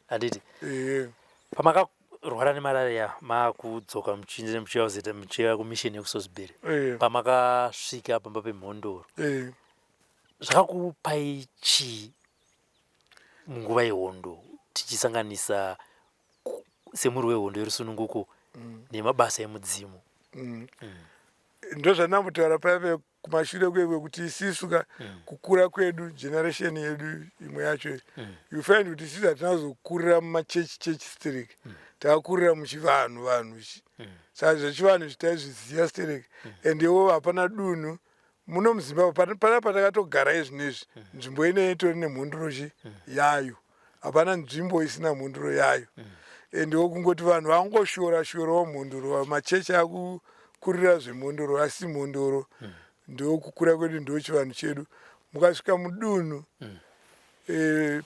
Handiti? Eh. Pamakarwara nemalaria makudzoka muchinzi muchiuya kuzoita muchiuya kumission yekuSalisbury. Pamakasvika pamba pemhondoro. Zvakakupai chii munguva yehondo tichisanganisa semurwi wehondo yerusununguko nemabasa emudzimu? Ndozvandambotaura paya kumashure kwekwe kuti isisu ka kukura kwedu, generation yedu imwe yacho, you find kuti isisu hatina kuzokurira mumachechi chechi stereki. Takakurira muchivanhu vanhu ichi. Saka zvechivanhu izvi taizviziva stereki. And iwo hapana dunhu muno muZimbabwe pana patakatogara izvinezvi, nzvimbo ineyi itori nemhondoro chi yayo. Hapana nzvimbo isina mhondoro yayo. And wo kungoti vanhu vangoshora shorawo mhondoro, machechi akukurira zvemhondoro, asi mhondoro ndokukura kwedu, ndo chivanhu chedu. Mukasvika mudunhu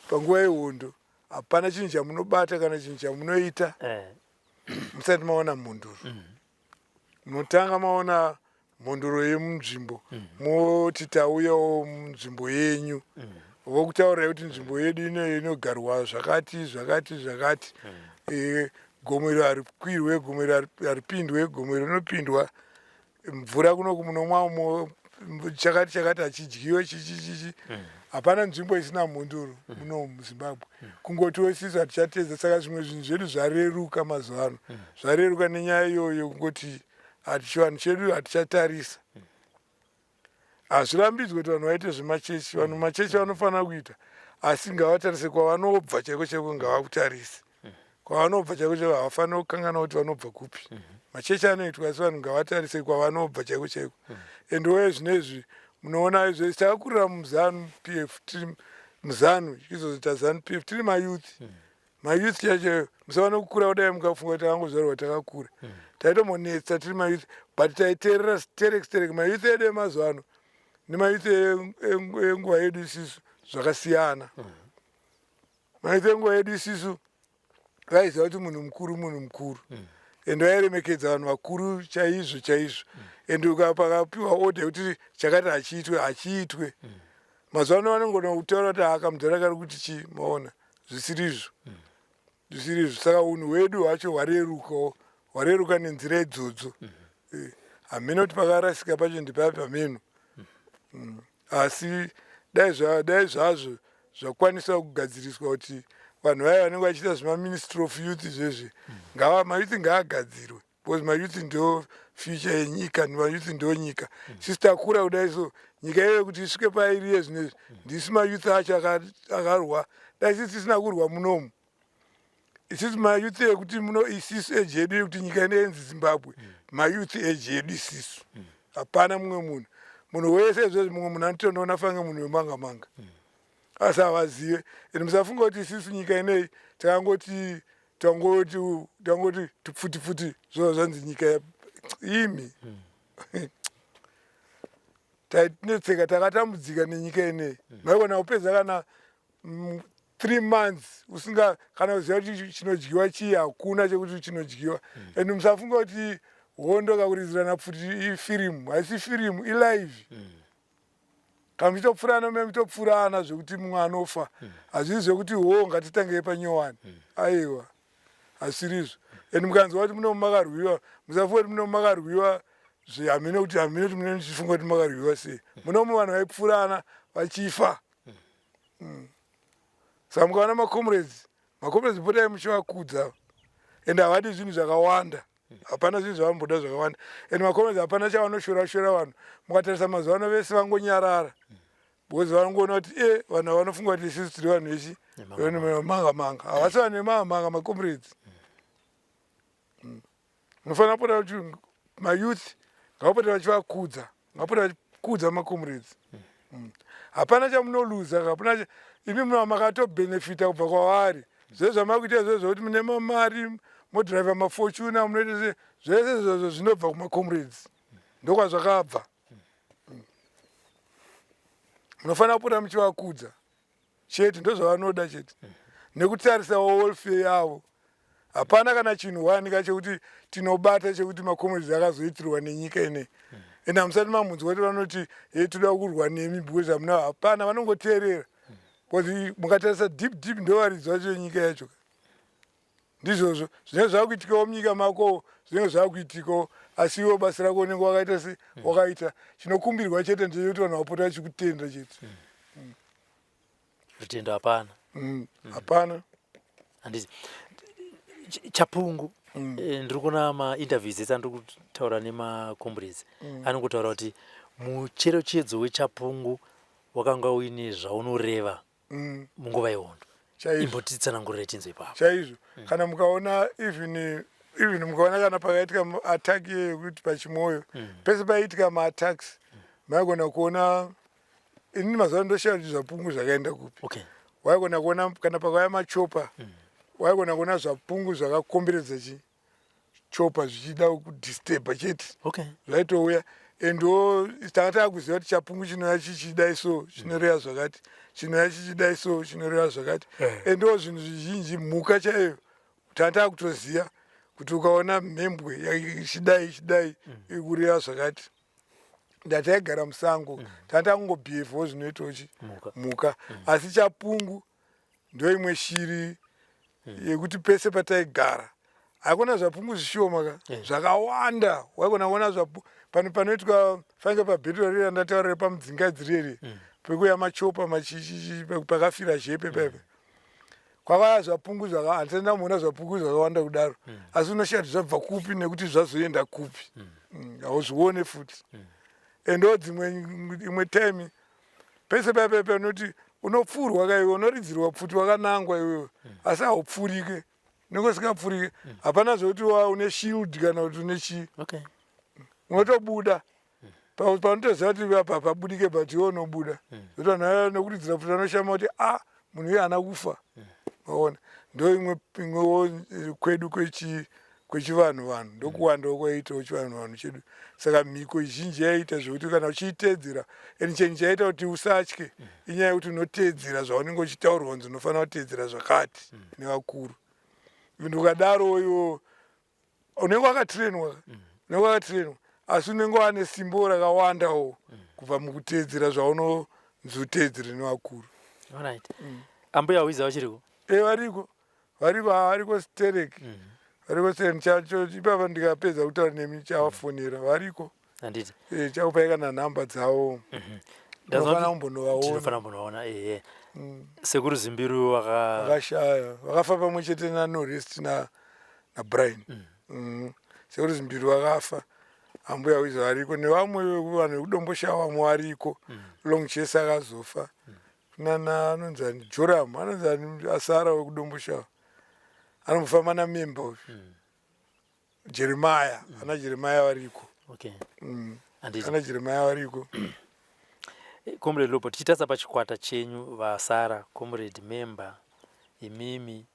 panguva yehondo, hapana chinhu chamunobata kana chinhu chamunoita musati maona mhondoro. Munotanga maona mhondoro yemunzvimbo, moti tauyawo munzvimbo yenyu. Vokutaurirai kuti nzvimbo yedu ino inogarwa zvakati zvakati zvakati. Gomo iro harikwirwe, gomo iro haripindwe, gomo iro rinopindwa, mvura kunoku munomwa umo chakati chakati hachidyiwe, chichi chichi. Hapana nzvimbo isina mhondoro muno muZimbabwe. Kungotiwo isisu hatichatedza, saka zvimwe zvinhu zvedu zvareruka mazuva ano. Zvareruka nenyaya iyoyo, kungoti hatichivanhu chedu hatichatarisa. Hazvirambidzwe kuti vanhu vaite zvemachechi. Vanhu machechi vanofanira kuita, asi ngavatarise kwavanobva chaiko chaiko, ngavakutarise kwavanobva chaiko chaiko. Havafaniri kukanganwa kuti vanobva kupi. Machechi anoitwa, asi vanhu ngavatarise kwavanobva chaiko chaiko. And woye zvinezvi munoona izvo takakurira muZANU PF, tiri muZANU, ichizoita ZANU PF, tiri mayouth. Mayouth chacho musava nokukura kudai mukafunga kuti takangozvarwa takakura. Taitombonetsa tiri mayouth, but taiteerera sterek sterek. Mayouth edu emazuva ano nemayouth enguva yedu isisu zvakasiyana. Mayouth enguva yedu isisu vaiziva kuti munhu mukuru munhu mukuru, and vairemekedza vanhu vakuru chaizvo chaizvo. And pakapiwa order yekuti chakati hachiitwe, hachiitwe. Mazuva ano vanongona kutaura kuti akamudhara kari kuti chii, maona zvisirizvo, zvisirizvo. Saka unhu hwedu hwacho hwarerukawo, hwareruka nenzira idzodzo. Hameno kuti pakarasika pacho ndipapi, hameno. Asi dai zvazvo zvakwanisa kugadziriswa kuti vanhu vaya vanenge vachiita zvemaministry of youth zvezve, ngava mayouth ngaagadzirwe, because mayouth ndo future yenyika, mayouth ndo nyika. Sisi takura kudai so, nyika iyoyo kuti isvike pairi yezvinezvi, ndisu mayouth acho akarwa. Dai sisi tisina kurwa munomu, isusu mayouth ekuti muno isisu age yedu yekuti nyika inoenzi Zimbabwe, mayouth age yedu isisu, hapana mumwe munhu. Munhu wese izvozvi, mumwe munhu anotondoona fange munhu wemanga manga, asi havazive. And musafunga kuti isisu nyika ineyi takangoti tangoti tangoti tipfuti pfuti zvova zvanzi nyika imi. Tainetseka, takatambudzika nenyika ineyi. Maigona kupedza kana 3 months usinga kana kuziva kuti chinodyiwa chii, hakuna chekuti chinodyiwa. And musafunga kuti hondo kakuridzirana pfuti ifirimu. Haisi firimu, ilive. Kana muchitopfurana, me muchitopfurana zvekuti mumwe anofa. Hazvisi zvekuti ho ngatitangei panyowani, aiwa, hazisirizvo. And mukanzwa kuti muno makarwiwa, musafunga kuti muno makarwiwa zvehamene, kuti hamene kuti mune muchifunga kuti makarwiwa sei. Munomu vanhu vaipfurana vachifa. Saka mukaona macomrades, macomrades potai muchivakudza. And havadi zvinhu zvakawanda, hapana zvinhu zvavamboda zvakawanda. And macomrades hapana chavanoshora shora vanhu. Mukatarisa mazuva ano vese vangonyarara, because vanongoona kuti e vanhu vanofunga kuti isusu tiri vanhu vechi manga manga. Havasi vanhu vemanga manga macomrades. Munofanira kupota kuti mayouth ngavapota vachivakudza, ngavapota vachikudza macomrades. Hapana chamunoluza, hapana. Imi muna makatobhenefita kubva kwavari. Zvese zvamakuita izvozvo zvekuti mune mamari, modhiraivha maFortuner, munoita se zvese izvozvo zvinobva kumacomrades, ndokwazvakabva. Munofanira kupota muchivakudza chete, ndozvavanoda chete, nekutarisawo welfare yavo. Hapana kana chinhu wanika chekuti tinobata chekuti macomrades akazoitirwa nenyika inei. And hamusati mamunzwa kuti vanoti ye toda kurwa nemi, because hamuna, hapana, vanongoteerera, because mukatarisa deep deep, ndovaridzi vacho venyika yacho. Ndizvozvo zvinenge zvakuitikawo munyika makowo, zvinenge zvakuitikawo, asi iwe basa rako unenge wakaita se wakaita. Chinokumbirwa chete ndechekuti vanhu vapota vachikutenda chete. Rutendo hapana. Hapana. Handiti Chapungu, ndiri kuona mainterviews ese andiri kutaura nemacomrades, anongotaura kuti mucherechedzo wechapungu wakanga uine zvaunoreva munguva yehondo. Chaizvo. Imbotitsanangurire tinzwe ipapo. Chaizvo. Kana mukaona, even mukaona kana pakaitika attack iye yekuti paChimoyo, pese paiitika maattacks, maigona kuona, inini mazuva ndoshaya kuti zvapungu zvakaenda kupi. Waigona kuona kana pakauya machopper, waigona kuona zvapungu zvakakomberedza chi chopper zvichida kudisturba chete. Zvaitouya, endiwo tanga taakuziva kuti chapungu chinouya chichidai so chinoreva zvakati, chinouya chichidai so chinoreva zvakati. Endiwo zvinhu zvizhinji, mhuka chaiyo tanga taakutoziva kuti ukaona mhembwe ichidai ichidai ikureva zvakati. Ndataigara musango, tanga takungobhihevhawo zvinoitawo chi Mhuka. Mhuka. Asi chapungu ndo imwe shiri yekuti pese pataigara hakuna zvapungu zvishoma ka, zvakawanda. Waigona kuona zvapu pano panoitwa fanike pabhetero riri randataura pamudzingadzi riri pekuya machopper machichichi pakafira zhepe paipa, kwakauya zvapungu zvaka, handisati ndamboona zvapungu zvakawanda kudaro. Asi unoshaya kuti zvabva kupi nekuti zvazoenda kupi. Hauzvione futi. Endowo dzimwe imwe time pese paipa panoti unopfurwa kaiwe, unoridzirwa pfuti wakanangwa iwewe, asi haupfurike, unenge usingapfurike. Hapana zvekuti wa une shield kana kuti une chii. Unotobuda paunotoziva kuti apa pabudike, but iwe unobuda zvokuti vanhu vaya nokuridzira pfuti vanoshama kuti a munhu iye haana kufa. Maona, ndo imwe imwewo kwedu kwechivanhu vanhu ndokuwandawo kwaiitawo chivanhu vanhu chedu. Saka mhiko zhinji yaiita zvekuti kana uchiiteedzera, and chinhu chaiita kuti usatye inyaya yekuti unoteedzera zvaunenge uchitaurwa kunzi unofanira kuteedzera zvakati nevakuru. And ukadaro iwo unenge wakatrainwa, unenge wakatrainwa, asi unenge wane simbo rakawandawo kubva mukuteedzera zvaunonzi uteedzere nevakuru. Alright. Ambuya Wiza vachiriko? E, variko, variko, variko sterek, variko sterek. Chacho ipapa ndikapedza kutaura nemi chavafonera, variko. Handiti. E, chakupai kana nhamba dzavo. Ndinofanira kumbonovaona. Tinofanira kumbonovaona, ehe. Sekuru Zimbiru vaka Vakashaya, vakafa pamwe chete naNorest naBrian. Sekuru Zimbiru vakafa, ambuya Wiza variko nevamwe vanhu vekuDomboshawa, vamwe variko. Long Chase akazofa, kunana anonzi ani, Joram anonzi ani, asara wekuDomboshawa anombofamba namemba uyu, Jeremaya. Ana Jeremaya variko. Handiti. Ana Jeremaya variko. Comrade Lopo, tichitarisa pachikwata chenyu vasara, comrade member, imimi,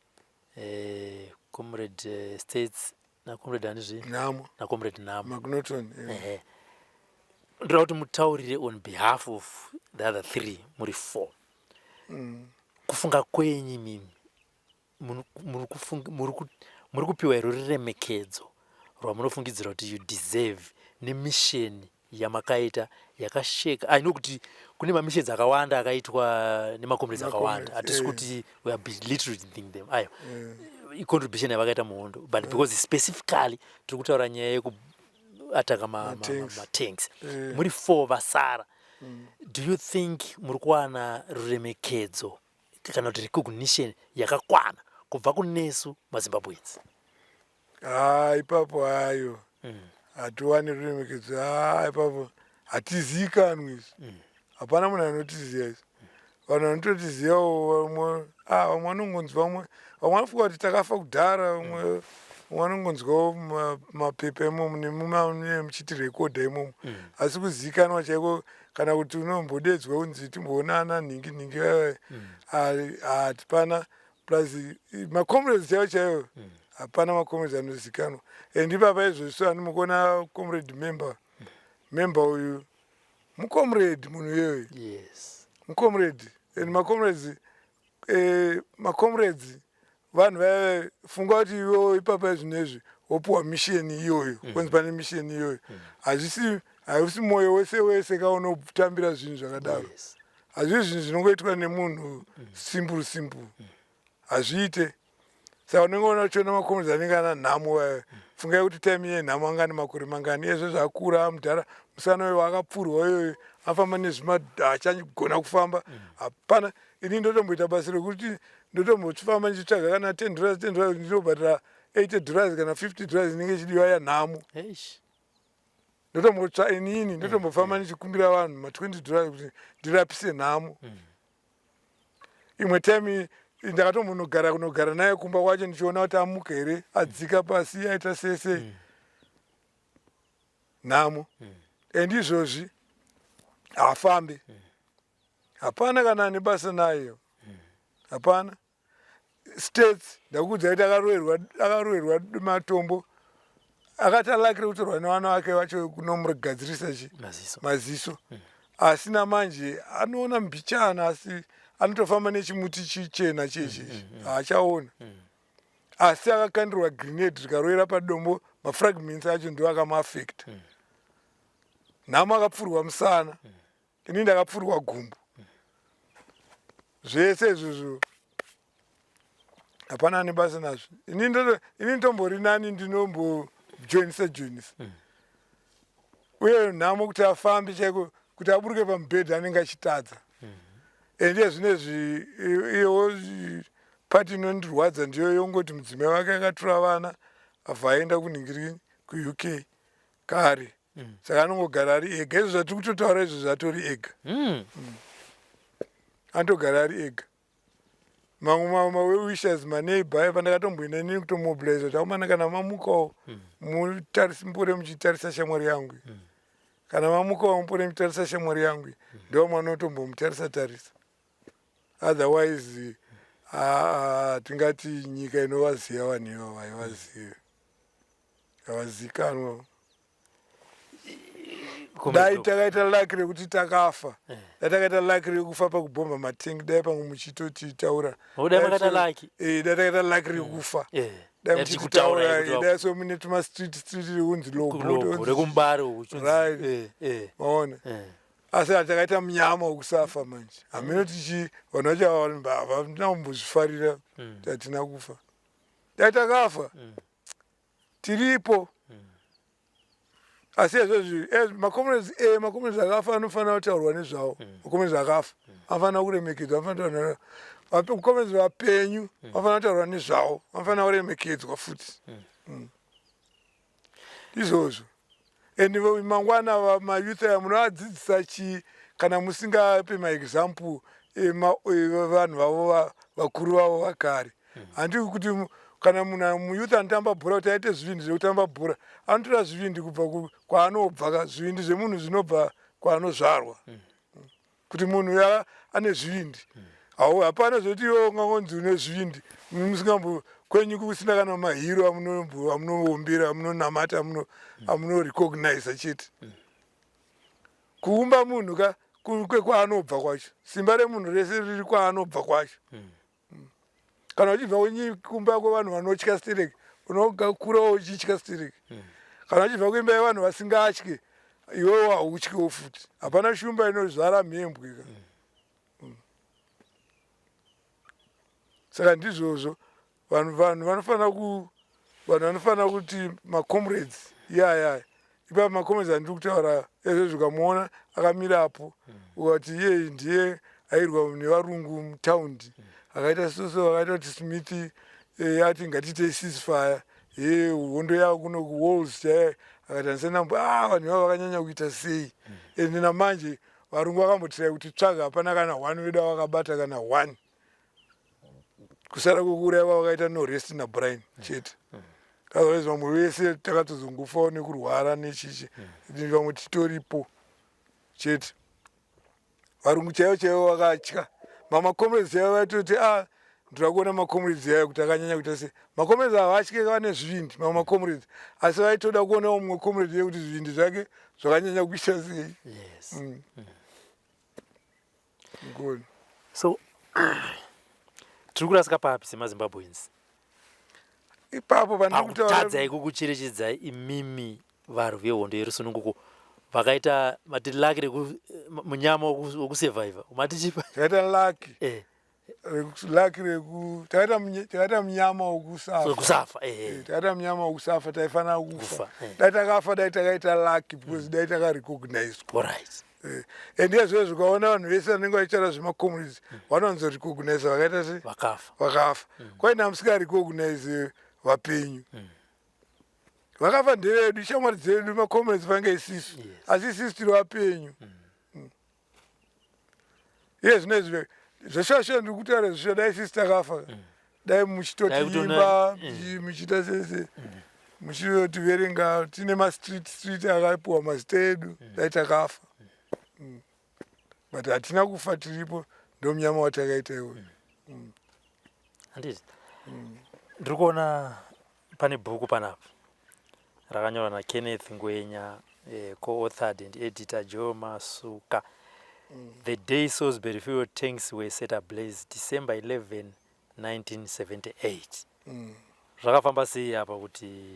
comrade States nacomrade anizvi? Nhamo. Nacomrade Nhamo. Macnoton, yeah. Ehe, ndoda kuti mutaurire on behalf of the other three, muri four. Kufunga kwenyu imimi, muri kupiwa here ruremekedzo rwamunofungidzira kuti you deserve nemission yamakaita yakasheka? I know kuti kune mamissions akawanda akaitwa nemacomrades akawanda. Hatisi kuti we are belittling them, ayo icontribution yavakaita muhondo, but because specifically tiri kutaura nyaya yekuataka Matanks. matanks, muri four vasara, do you think muri kuwana ruremekedzo kana kuti recognition yakakwana kubva kunesu maZimbabweans? Ha, ipapo hayo hatiwani ruremekedzo. Ha, ipapo hatizivikanwi izvi, hapana munhu anotiziva izvi. Vanhu vanototizivawo vamwe, ah, vamwe vanongonzi, vamwe vanofunga kuti takafa kudhara, vamwe vanongonzwawo mapepa imomo nemune muchiti rekodha imomo, asi kuzivikanwa chaiko kana kuti unombodedzwa unzi timboonana nhingi nhingi, hatipana. Plus macomrades chaivo chaivo hapana macomrades anozikanwa. And ipapa izvozvi ani mukuona comrade member, member uyu mucomrade, munhu iyoyo mucomrade. And macomrades, macomrades vanhu vaya, funga kuti iwewo ipapa izvinezvi wopiwa mission iyoyo, kunzi pane mission iyoyo, hazvisi, hausi mwoyo wese wese kaunotambira zvinhu zvakadaro. Hazvisi zvinhu zvinongoitwa nemunhu simple simple, hazviite. Saka unenge ona uchiona makomrades anenge ana nhamo vaya. Fungai kuti time yenhamo anga ane makore mangani. Iye zvezvo akura mudhara musikana uyo wakapfurwa uyoyo afamba nezvima achagona kufamba. Hapana ini ndotomboita basa rekuti ndotombofamba ndichitsvaga kana 10 dollars 10 dollars ndinobhadhara 80 dollars kana 50 dollars inenge ichidiwa yanhamo. Eish. Ndotombotsva inini ndotombofamba ndichikumbira vanhu ma 20 dollars kuti ndirapise nhamo. Imwe time ndakatombonogara kunogara naye kumba kwacho ndichiona kuti amuka here adzika pasi aita sese nhamo. And izvozvi haafambi. Hapana kana ane basa nayo. Hapana. States ndakuudza kuti akaroverwa akaroverwa matombo akati alakire kutorwa nevana vake vacho kunomugadzirisa chi Maziso. Maziso. Asi namanje anoona mbichana asi anotofamba nechimuti chichena chechi haachaona. Asi akakandirwa grenade rikarovera padombo mafragments acho ndiwo akamuafecta. Nhamo akapfurwa musana. Ini ndakapfurwa gumbo. Zvese izvozvo hapana ane basa nazvo. Ini ini ndombori nani ndinombojoinisa joinisa. Uye nhamo kuti afambe chaiko kuti aburuke pamubhedha anenge achitadza. Ende zvinezvi iyewo pati inondirwadza ndiyo yongoti mudzimai wake akatora vana abva aenda kunhingirini kuUK kare. Saka anongogara ari ega. Izvo zvatiri kutotaura izvo zvatori ega. Anotogara ari ega. Mamwe mawishers maneighbor aya pandakatomboenda inini kutomobilize kuti akomana kana mamukawo mutarisi mupore muchitarisa shamwari yangu. Kana mamukawo mupore muchitarisa shamwari yangu. Ndivo manotombomutarisa tarisa. Otherwise tingati nyika inovaziva vanhu ivavo haivazivi. Havazikanwa. Dai takaita lucky rekuti takafa. Dai takaita lucky rekufa pakubhomba matengi dai pamwe muchitotitaura. Oh, dai makaita lucky. Eh, dai takaita lucky rekufa. Dai Dai tichikutaura muchititaura, dai so mune tuma street street rekunzi lobo. Lobo rekumbare uku uchinzi- Right. Maona. Asi takaita munyama wekusafa manje. Hameno tichi vanhu vacho havana kumbozvifarira kuti hatina kufa. Dai takafa. Tiripo. Asi izvozvi macomrades macomrades akafa anofanira kutaurwa nezvawo. Macomrades akafa anofanira kuremekedzwa, anofanira kutaurwa macomrades vapenyu vanofanira kutaurwa nezvawo, vanofanira kuremekedzwa futi. Izvozvo. And mangwana mayouth aya munovadzidzisa chii kana musingape maexample vanhu vavo vakuru vavo vakare. Handii kuti kana munhu muyouth anotamba bhora kuti aite zvivindi zvekutamba bhora anotora zvivindi kubva kwaanobva ka zvivindi zvemunhu zvinobva kwaanozvarwa. Kuti munhu ane zvivindi. Hau hapana zvekuti iwe ungangonzi une zvivindi musingambo kwenyu kusina kana mahiro amunoombera amunonamata amunorecognize chete. Kuumba munhu ka kwaanobva kwacho. Simba remunhu rese riri kwaanobva kwacho. Kana uchibva kumba kwevanhu vanotya stereki unokurawo uchitya stereki. Kana uchibva kuimba yevanhu vasingatye iwewo hautyiwo futi. Hapana shumba inozvara mhembwe ka. Saka ndizvozvo vanhu vanhu vanofanira ku vanhu vanofanira kuti macomrades iyaya ipapo macomrades andiri kutaura ezvo ukamuona akamirapo ukati iye ndiye airwa nevarungu mutaundi akaita soso akaita kuti Smith ati ngatiite ceasefire ye hondo yavo kuno kuwalls chaiyo akati handisana vanhu ivavo vakanyanya kuita sei. Ende namanje varungu vakambotirai kuti tsvaga hapana kana one wedu avakabata kana one. Kusara kwekuuraya kwavakaita no rest naBrian chete. Otherwise vamwe vese takatozongofawo nekurwara nechichi. Vamwe titoripo chete. Varungu chaivo chaivo vakatya. Mamacomrades chaivo vaitoti ndoda kuona macomrades yayo kuti akanyanya kuita sei. Macomrades havatye vane zvivindi mamwe macomrades. Asi vaitoda kuonawo mumwe comrade yekuti zvivindi zvake zvakanyanya kuita sei. Yes. Good. So tiri kurasika papi semaZimbabweans? Ipapo pandiri kutaura Pakutadza ikukucherechedzai imimi varwi vehondo yerusununguko vakaita mati lucky reku munyama wekusurvive mati chipa takaita lucky. Lucky reku takaita munyama wokusafa. Wekusafa eh. eh. Takaita munyama wokusafa taifanira kufa. Eh. Dai takafa dai takaita lucky because dai takarecognized. All right. Eh, and izvozvo ukaona vanhu vese vanenge vachitaura zvemacomrades vanowanzorecognize vakaita se Vakafa. Vakafa. Kwaina musingarecognize vapenyu. Vakafa ndevedu, shamwari dzedu, macomrades vange isisu. Asi isisu tiri vapenyu. Iye zvino izvi zveshasha ndiri kutaura zvisho dai isisu takafa. Dai muchitotiimba muchiita sese muchitotiverenga tine mastreet street akapiwa mazita edu dai takafa. But hatina kufa tiripo ndomunyama watakaita iwoyo. Handiti ndiri kuona pane bhuku panapa rakanyorwa naKenneth Ngwenya, co-authored and editor Joe Masuka. The day Salisbury fuel tanks were set ablaze, December 11, 1978. Zvakafamba sei apa kuti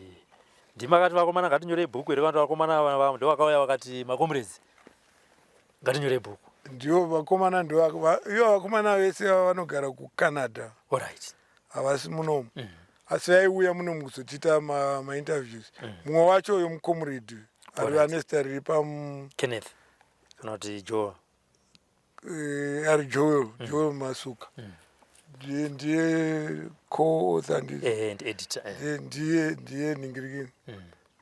ndimakati vakomana ngatinyorei bhuku here, vanhu vakomana ndo vakauya vakati macomrades ngatinyorei bhuku? Ndivo vakomana, ivo vakomana vese vanogara kuCanada. Alright. Havasi munomu, asi vaiuya munomu kuzotiita mainterviews. Mumwe wacho uyo mucomrade ari ane zita riri pam Kenneth kana kuti Joe? Ari Joel, Joel Masuka. Ndiye co-author And editor. Ndiye ningirikini,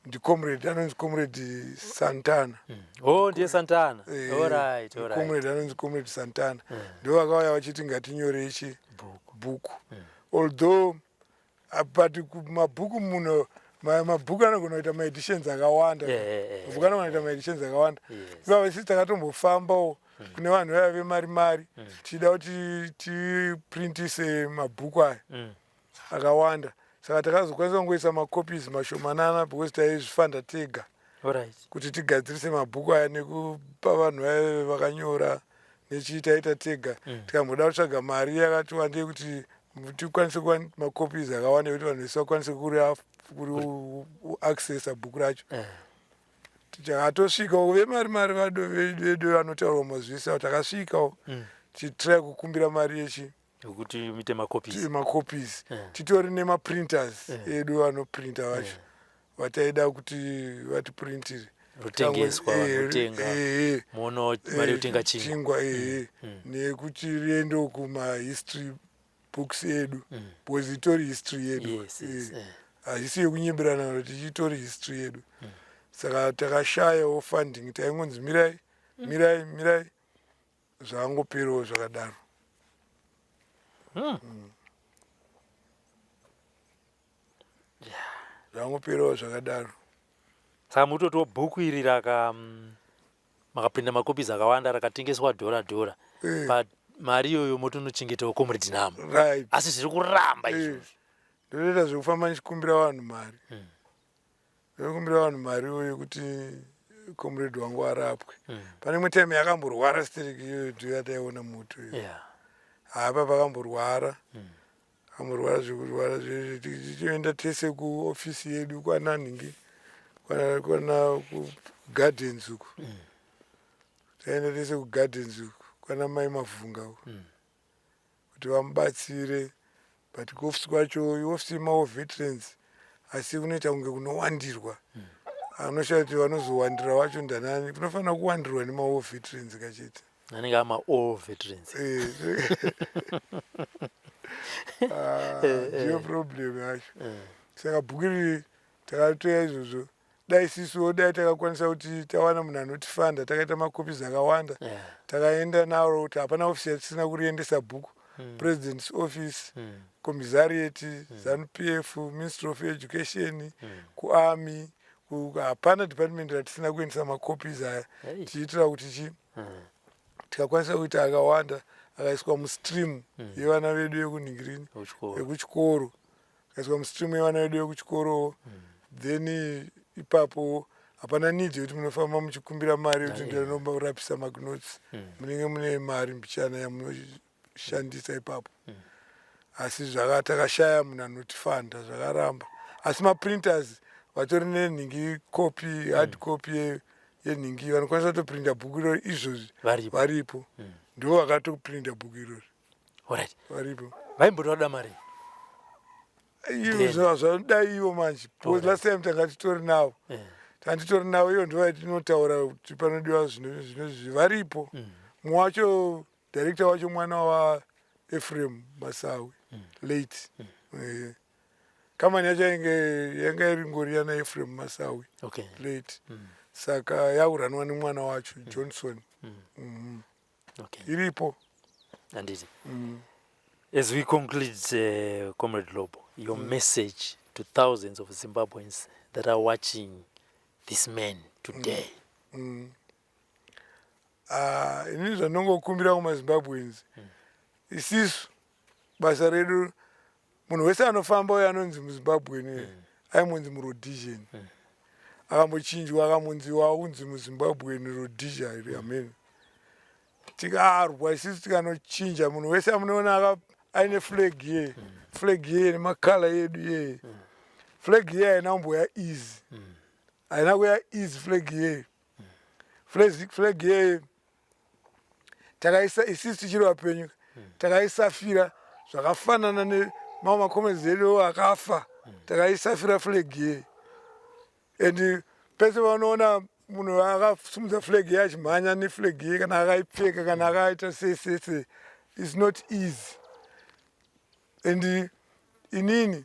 ndicomrade anonzi Comrade Santana. Oh, ndiye Santana. Alright. Comrade anonzi Comrade Santana ndo vakauya vachiti ngatinyorei chi bhuku. Bhuku, although but mabhuku muno mabhuku anogona kuita maeditions akawanda. Mabhuku anogona kuita maeditions akawanda. Ivavo isi takatombofambawo kune vanhu vaya vemari mari tichida kuti tiprintise mabhuku aya akawanda, saka takazokwanisa kungoisa macopies mashomanana because taizvifanda tega kuti tigadzirise mabhuku aya nekupa vanhu vaya vakanyora nechii taita tega. Tikamboda kutsvaga mari yakati wandei kuti tikwanise kuva macopies akawanda ekuti vanhu vese vakwanise kuri accessa bhuku racho. Takatosvikawo vemari mari vedu vanotaurwa mazivisi avo, takasvikawo tichitry kukumbira mari yechi Yekuti muite macopies. Macopies. Titori nemaprinters edu vanoprinta vacho vataida kuti vatiprintire. Rotengeswa, vanhu votenga, muonawo mari yekutenga chingwa. Chingwa, ehe, nekuti riende kumahistory books edu because itori history yedu. Haisi yekunyimbiranana kuti ichitori history yedu, saka takashayawo funding, taingonzi mirai, mirai, mirai, zvangoperawo zvakadaro. Zvangoperawo zvakadaro. Saka mutotiwo bhuku iri raka makaprinda macopies akawanda, rakatengeswa dhora dhora, but mari iyoyo motonochengetawo Comrade Nhamo. Right. Asi zviri kuramba izvozvo. Ndotoita zvekufamba ndichikumbira vanhu mari, ndokumbira vanhu mari iyoyo kuti comrade wangu arapwe. Pane imwe time yakamborwara stereki iyoyo, ndiyo yataiona moto iyo. Hapa pakamborwara, amborwara zvekurwara, tichienda tese kuofisi yedu kwananhingi kwana kugardens uku. Taenda tese kugardens uku kwana mai Mavhunga uku kuti vamubatsire, but kuofisi kwacho iofisi yemawar veterans, asi kunoita kunge kunowandirwa, anoshaya kuti vanozowandira vacho ndanani. Kunofanira kuwandirwa nemawar veterans kachete. Anenge ama all veterans. Ah, ndiyo problem yacho. Saka bhuku iri takatoya izvozvo, dai sisuwo dai takakwanisa kuti tawana munhu anotifanda, takaita macopies akawanda, takaenda naro kuti hapana ofisi yatisina kuriendesa bhuku: President's office, commissariat, ZANU PF, Ministry of Education, kuarmy, hapana department ratisina kuendesa macopies aya, tichiitira kuti chi tikakwanisa kuita akawanda akaiswa mustream yevana vedu yekunhingirini Yekuchikoro. Yekuchikoro, akaiswa mustream yevana vedu yekuchikoro, then ipapo hapana need yekuti munofamba muchikumbira mari yekuti ndinomborapisa magnotsi. Munenge mune mari mbichana yamunoshandisa ipapo, asi zvaka takashaya munhu anotifanda, zvakaramba. Asi maprinters vatori nenhingi copy, hard copy yenhingi, vanokwanisa kutoprinta bhuku irori izvozvi. Varipo. Varipo, ndo vakatoprinta bhuku irori. Alright. Varipo. Vaimboti vada mari. Ivo zvanoda ivo manje because last time tanga titori navo. Yeah. Tanga titori navo iyo ndivo yatinotaura kuti panodiwa zvino zvino varipo. Mm. Mumwe wacho director wacho mwana wa Ephraim Masawi late. Eh. Kamani yacho yainge yanga iri ngori yana Ephraim Masawi Okay. late. Saka yakuranwa nemwana wacho Johnson. Okay. Iripo. Handiti. As we conclude, Comrade Lobo, your message to thousands of Zimbabweans that are watching this man today. Ah, inini zvandinongokumbira kumaZimbabweans isisu basa redu munhu wese anofamba uyo anonzi muZimbabwean aimbonzi muRhodesian akambochinjwa akamonzi waunzi muZimbabwean Rhodesia iri amen tikarwa isusu tikanochinja munhu wese amunoona aine flag ye flag ye nemakala yedu ye flag ye haina kumboya easy haina kuya easy flag ye flag ye takaisa isusu tichiri vapenyu takaisafira zvakafanana nemamwe macomrades edu akafa takaisafira flag ye and pese vanoona munhu akasimudza flag ye achimhanya neflag ye kana akaipfeka kana akaita sei sei sei is not easy and inini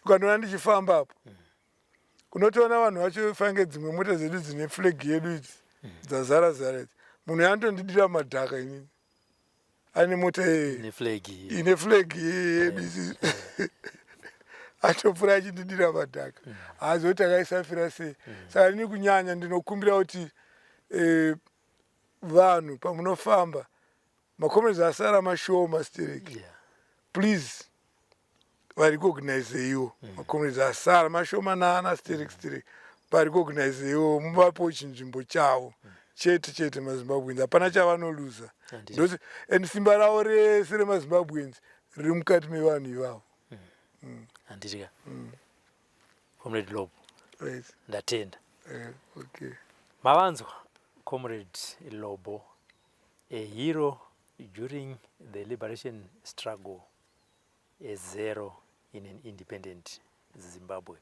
ukandiona ndichifamba apo unotoona vanhu vacho fange dzimwe mota dzedu dzine flag yedu idzi dzazara zara idzi munhu yanotondidira madhaka inini ane mota yeye Neflag. ine flag yedu isi atopfuura achindidira madhaka haazivi kuti takaisafira sei saka ini kunyanya ndinokumbira kuti vanhu pamunofamba macomrades asara mashoma stereki please varecognizeiwo macomrades asara mashomanana stereki stereki varecognizeiwo muvapewo chinzvimbo chavo chete chete maZimbabweans hapana chavanoluza Handiti. Ndosi and simba ravo rese remaZimbabweans riri mukati mevanhu ivavo. Handiti ka. Comrade Lobo, Right. ndatenda. Okay. Mavanzwa Comrade Lobo, a hero during the liberation struggle, a zero in an independent Zimbabwe.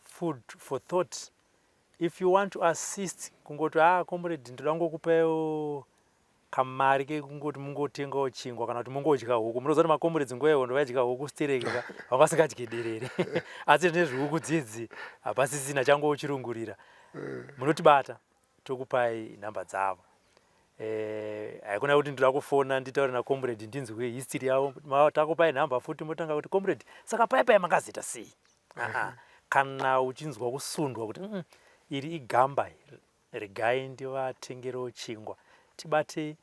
Food for thought. If you want to assist, kungoti comrade ndoda ngokupawo kamari kekungoti mungotengawo chingwa kana kuti mungodya huku. Munoziva kuti macomrades nguva yehondo vaidya huku stereki ka, vanga vasingadyi derere. Asi nezvihuku dzidzi hapasisina changochirungurira. Munotibata tokupai nhamba dzavo. Haikona kuti ndoda kufona nditaure nacomrade ndinzwe history yavo. Takupai nhamba futi motanga kuti comrade saka pai pai makazoita sei? Kana uchinzwa kusundwa kuti iri igamba regai ndivatengerewo chingwa, tibate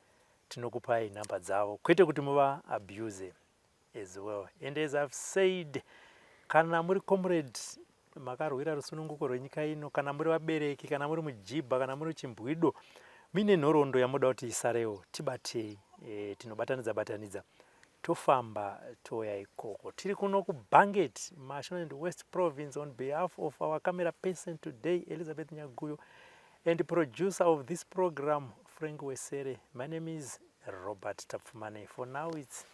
tinokupai nhamba dzavo kwete kuti muva abuse as well. And as I've said, kana muri comrade makarwira rusununguko rwenyika ino, kana muri vabereki, kana muri mujibha, kana muri chimbwido, muine nhoroondo yamunoda kuti isarewo, tibatei. Tinobatanidza batanidza tofamba toya ikoko. Tiri kuno kuBanket, Mashonaland West Province, on behalf of our camera person today, Elizabeth Nyaguyo, and producer of this program, Frank Wesere. My name is Robert Tapfumane. For now, it's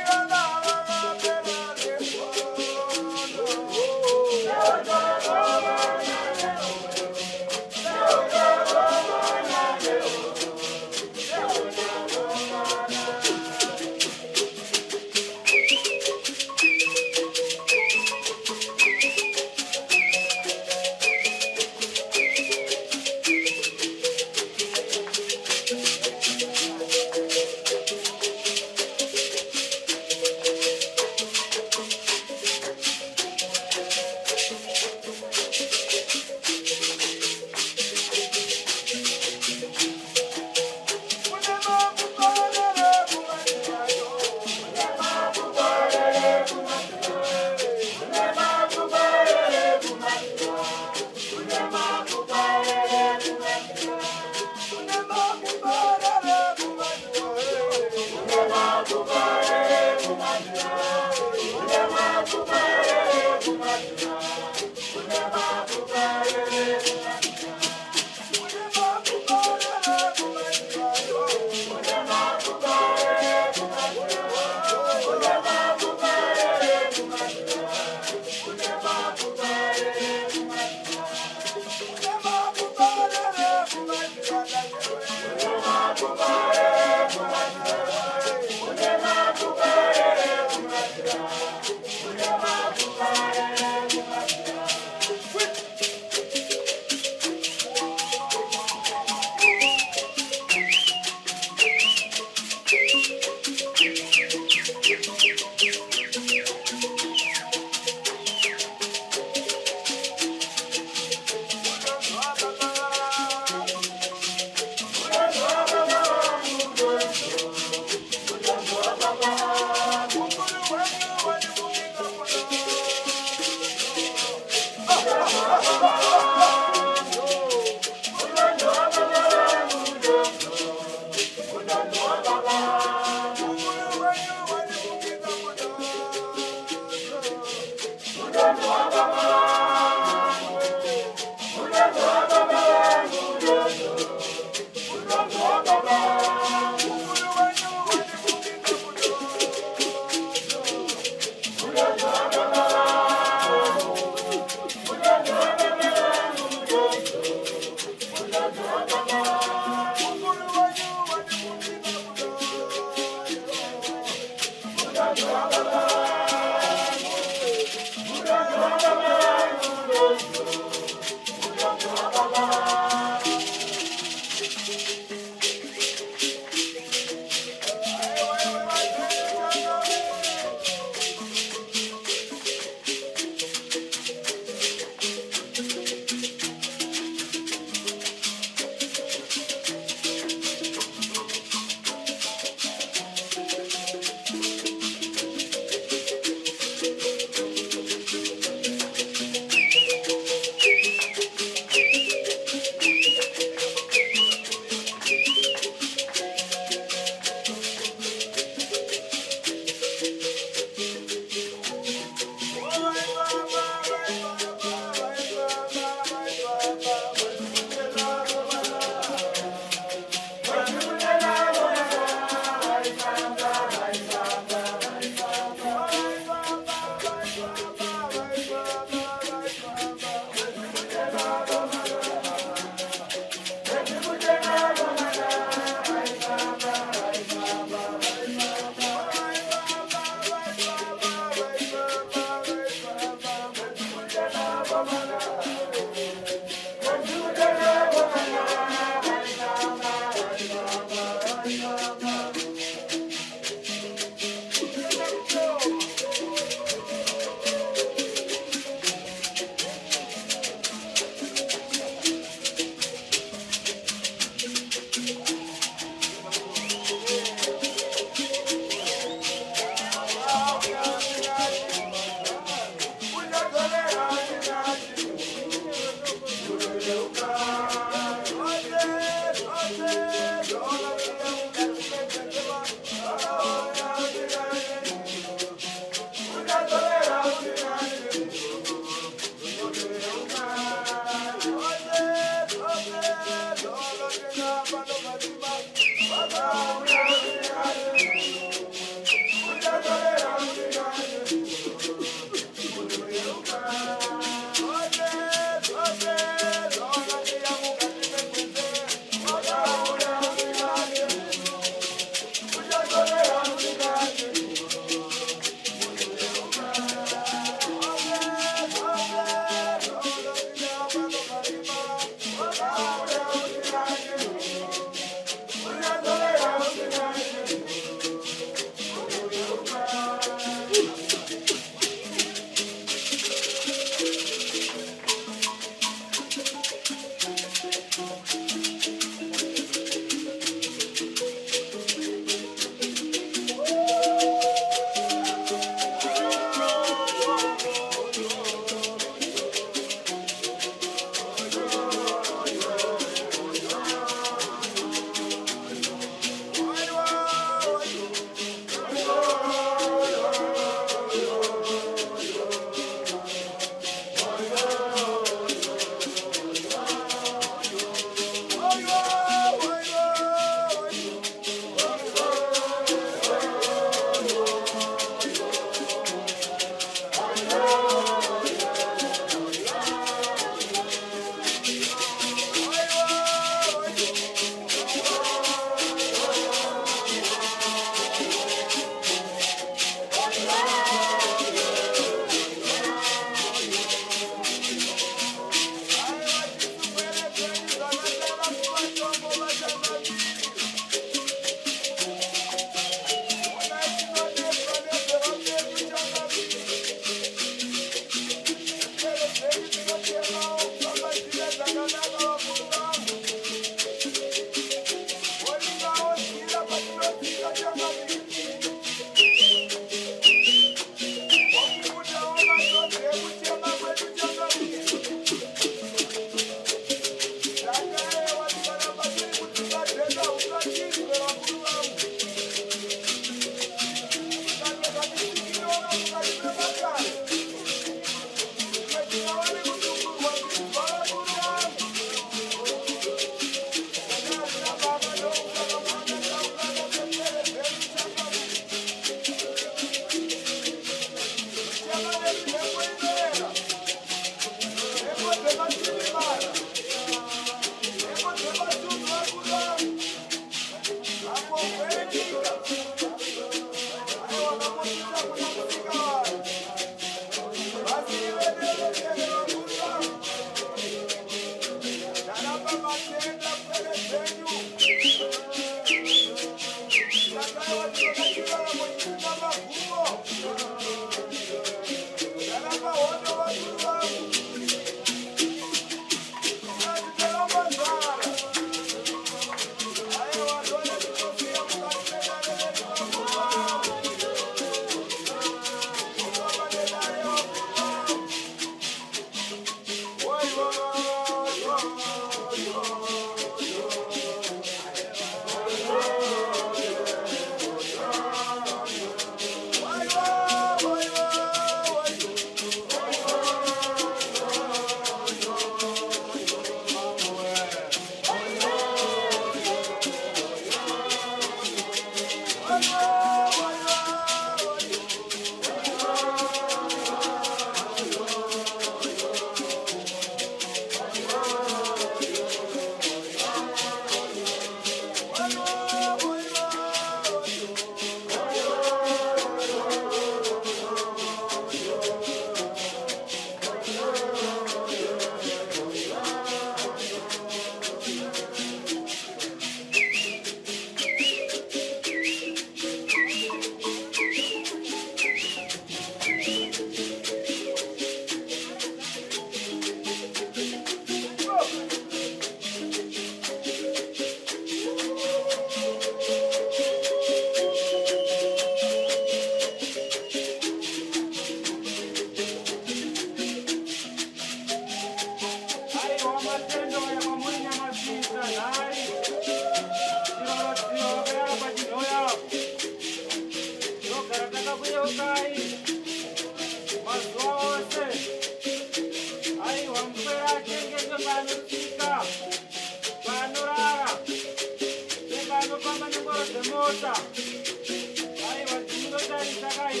Aiwa, ndinotarisa kai.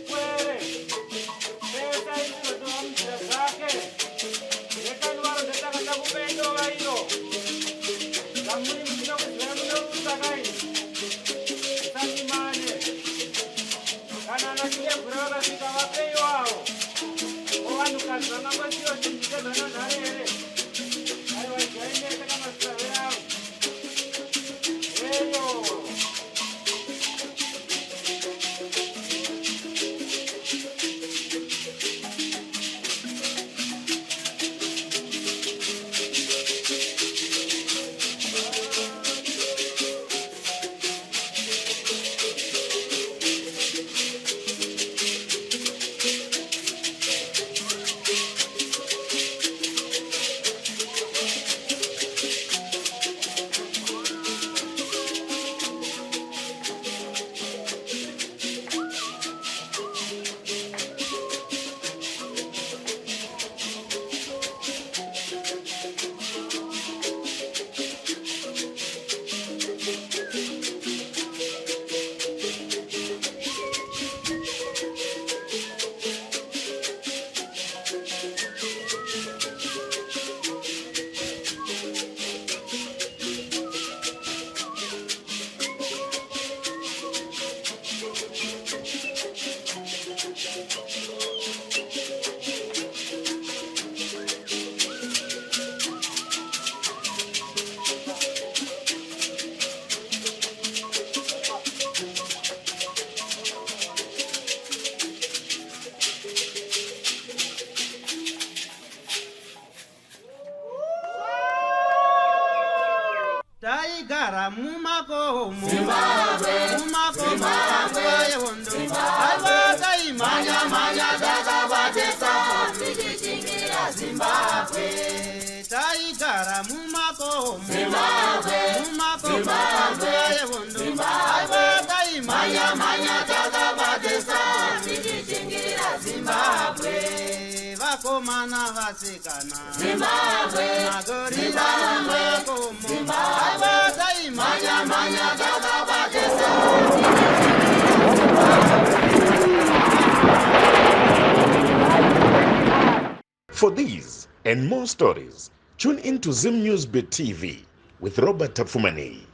Kwere. Pesa izvinotora munzira dzake. Rekani waro ndatanga ndakupendova iro. Zvamuri musina kuziva munorutsa kai. Musandimane. Kana ana Chidebhura vakasvika vapeiwawo. Ko vanhukadzi vangangosiyiwa chinhu chezvananhare here? Aiwa, idyai mese kamasave avo. Heyo. Taigara mumakomo, mumakomo nguva yehondo. Aiwa, taimhanya mhanya takabatisa tichichingira Zimbabwe. Taigara mumakomo, mumakomo nguva yehondo. Aiwa, taimhanya mhanya takabatisa tichichingira Zimbabwe. Vakomana, vasikana, Zimbabwe. Magorila mumakomo. Aiwa, taimhanya mhanya takabatisa. For these and more stories, tune in to Zim News Bit TV with Robert Tapfumaneyi.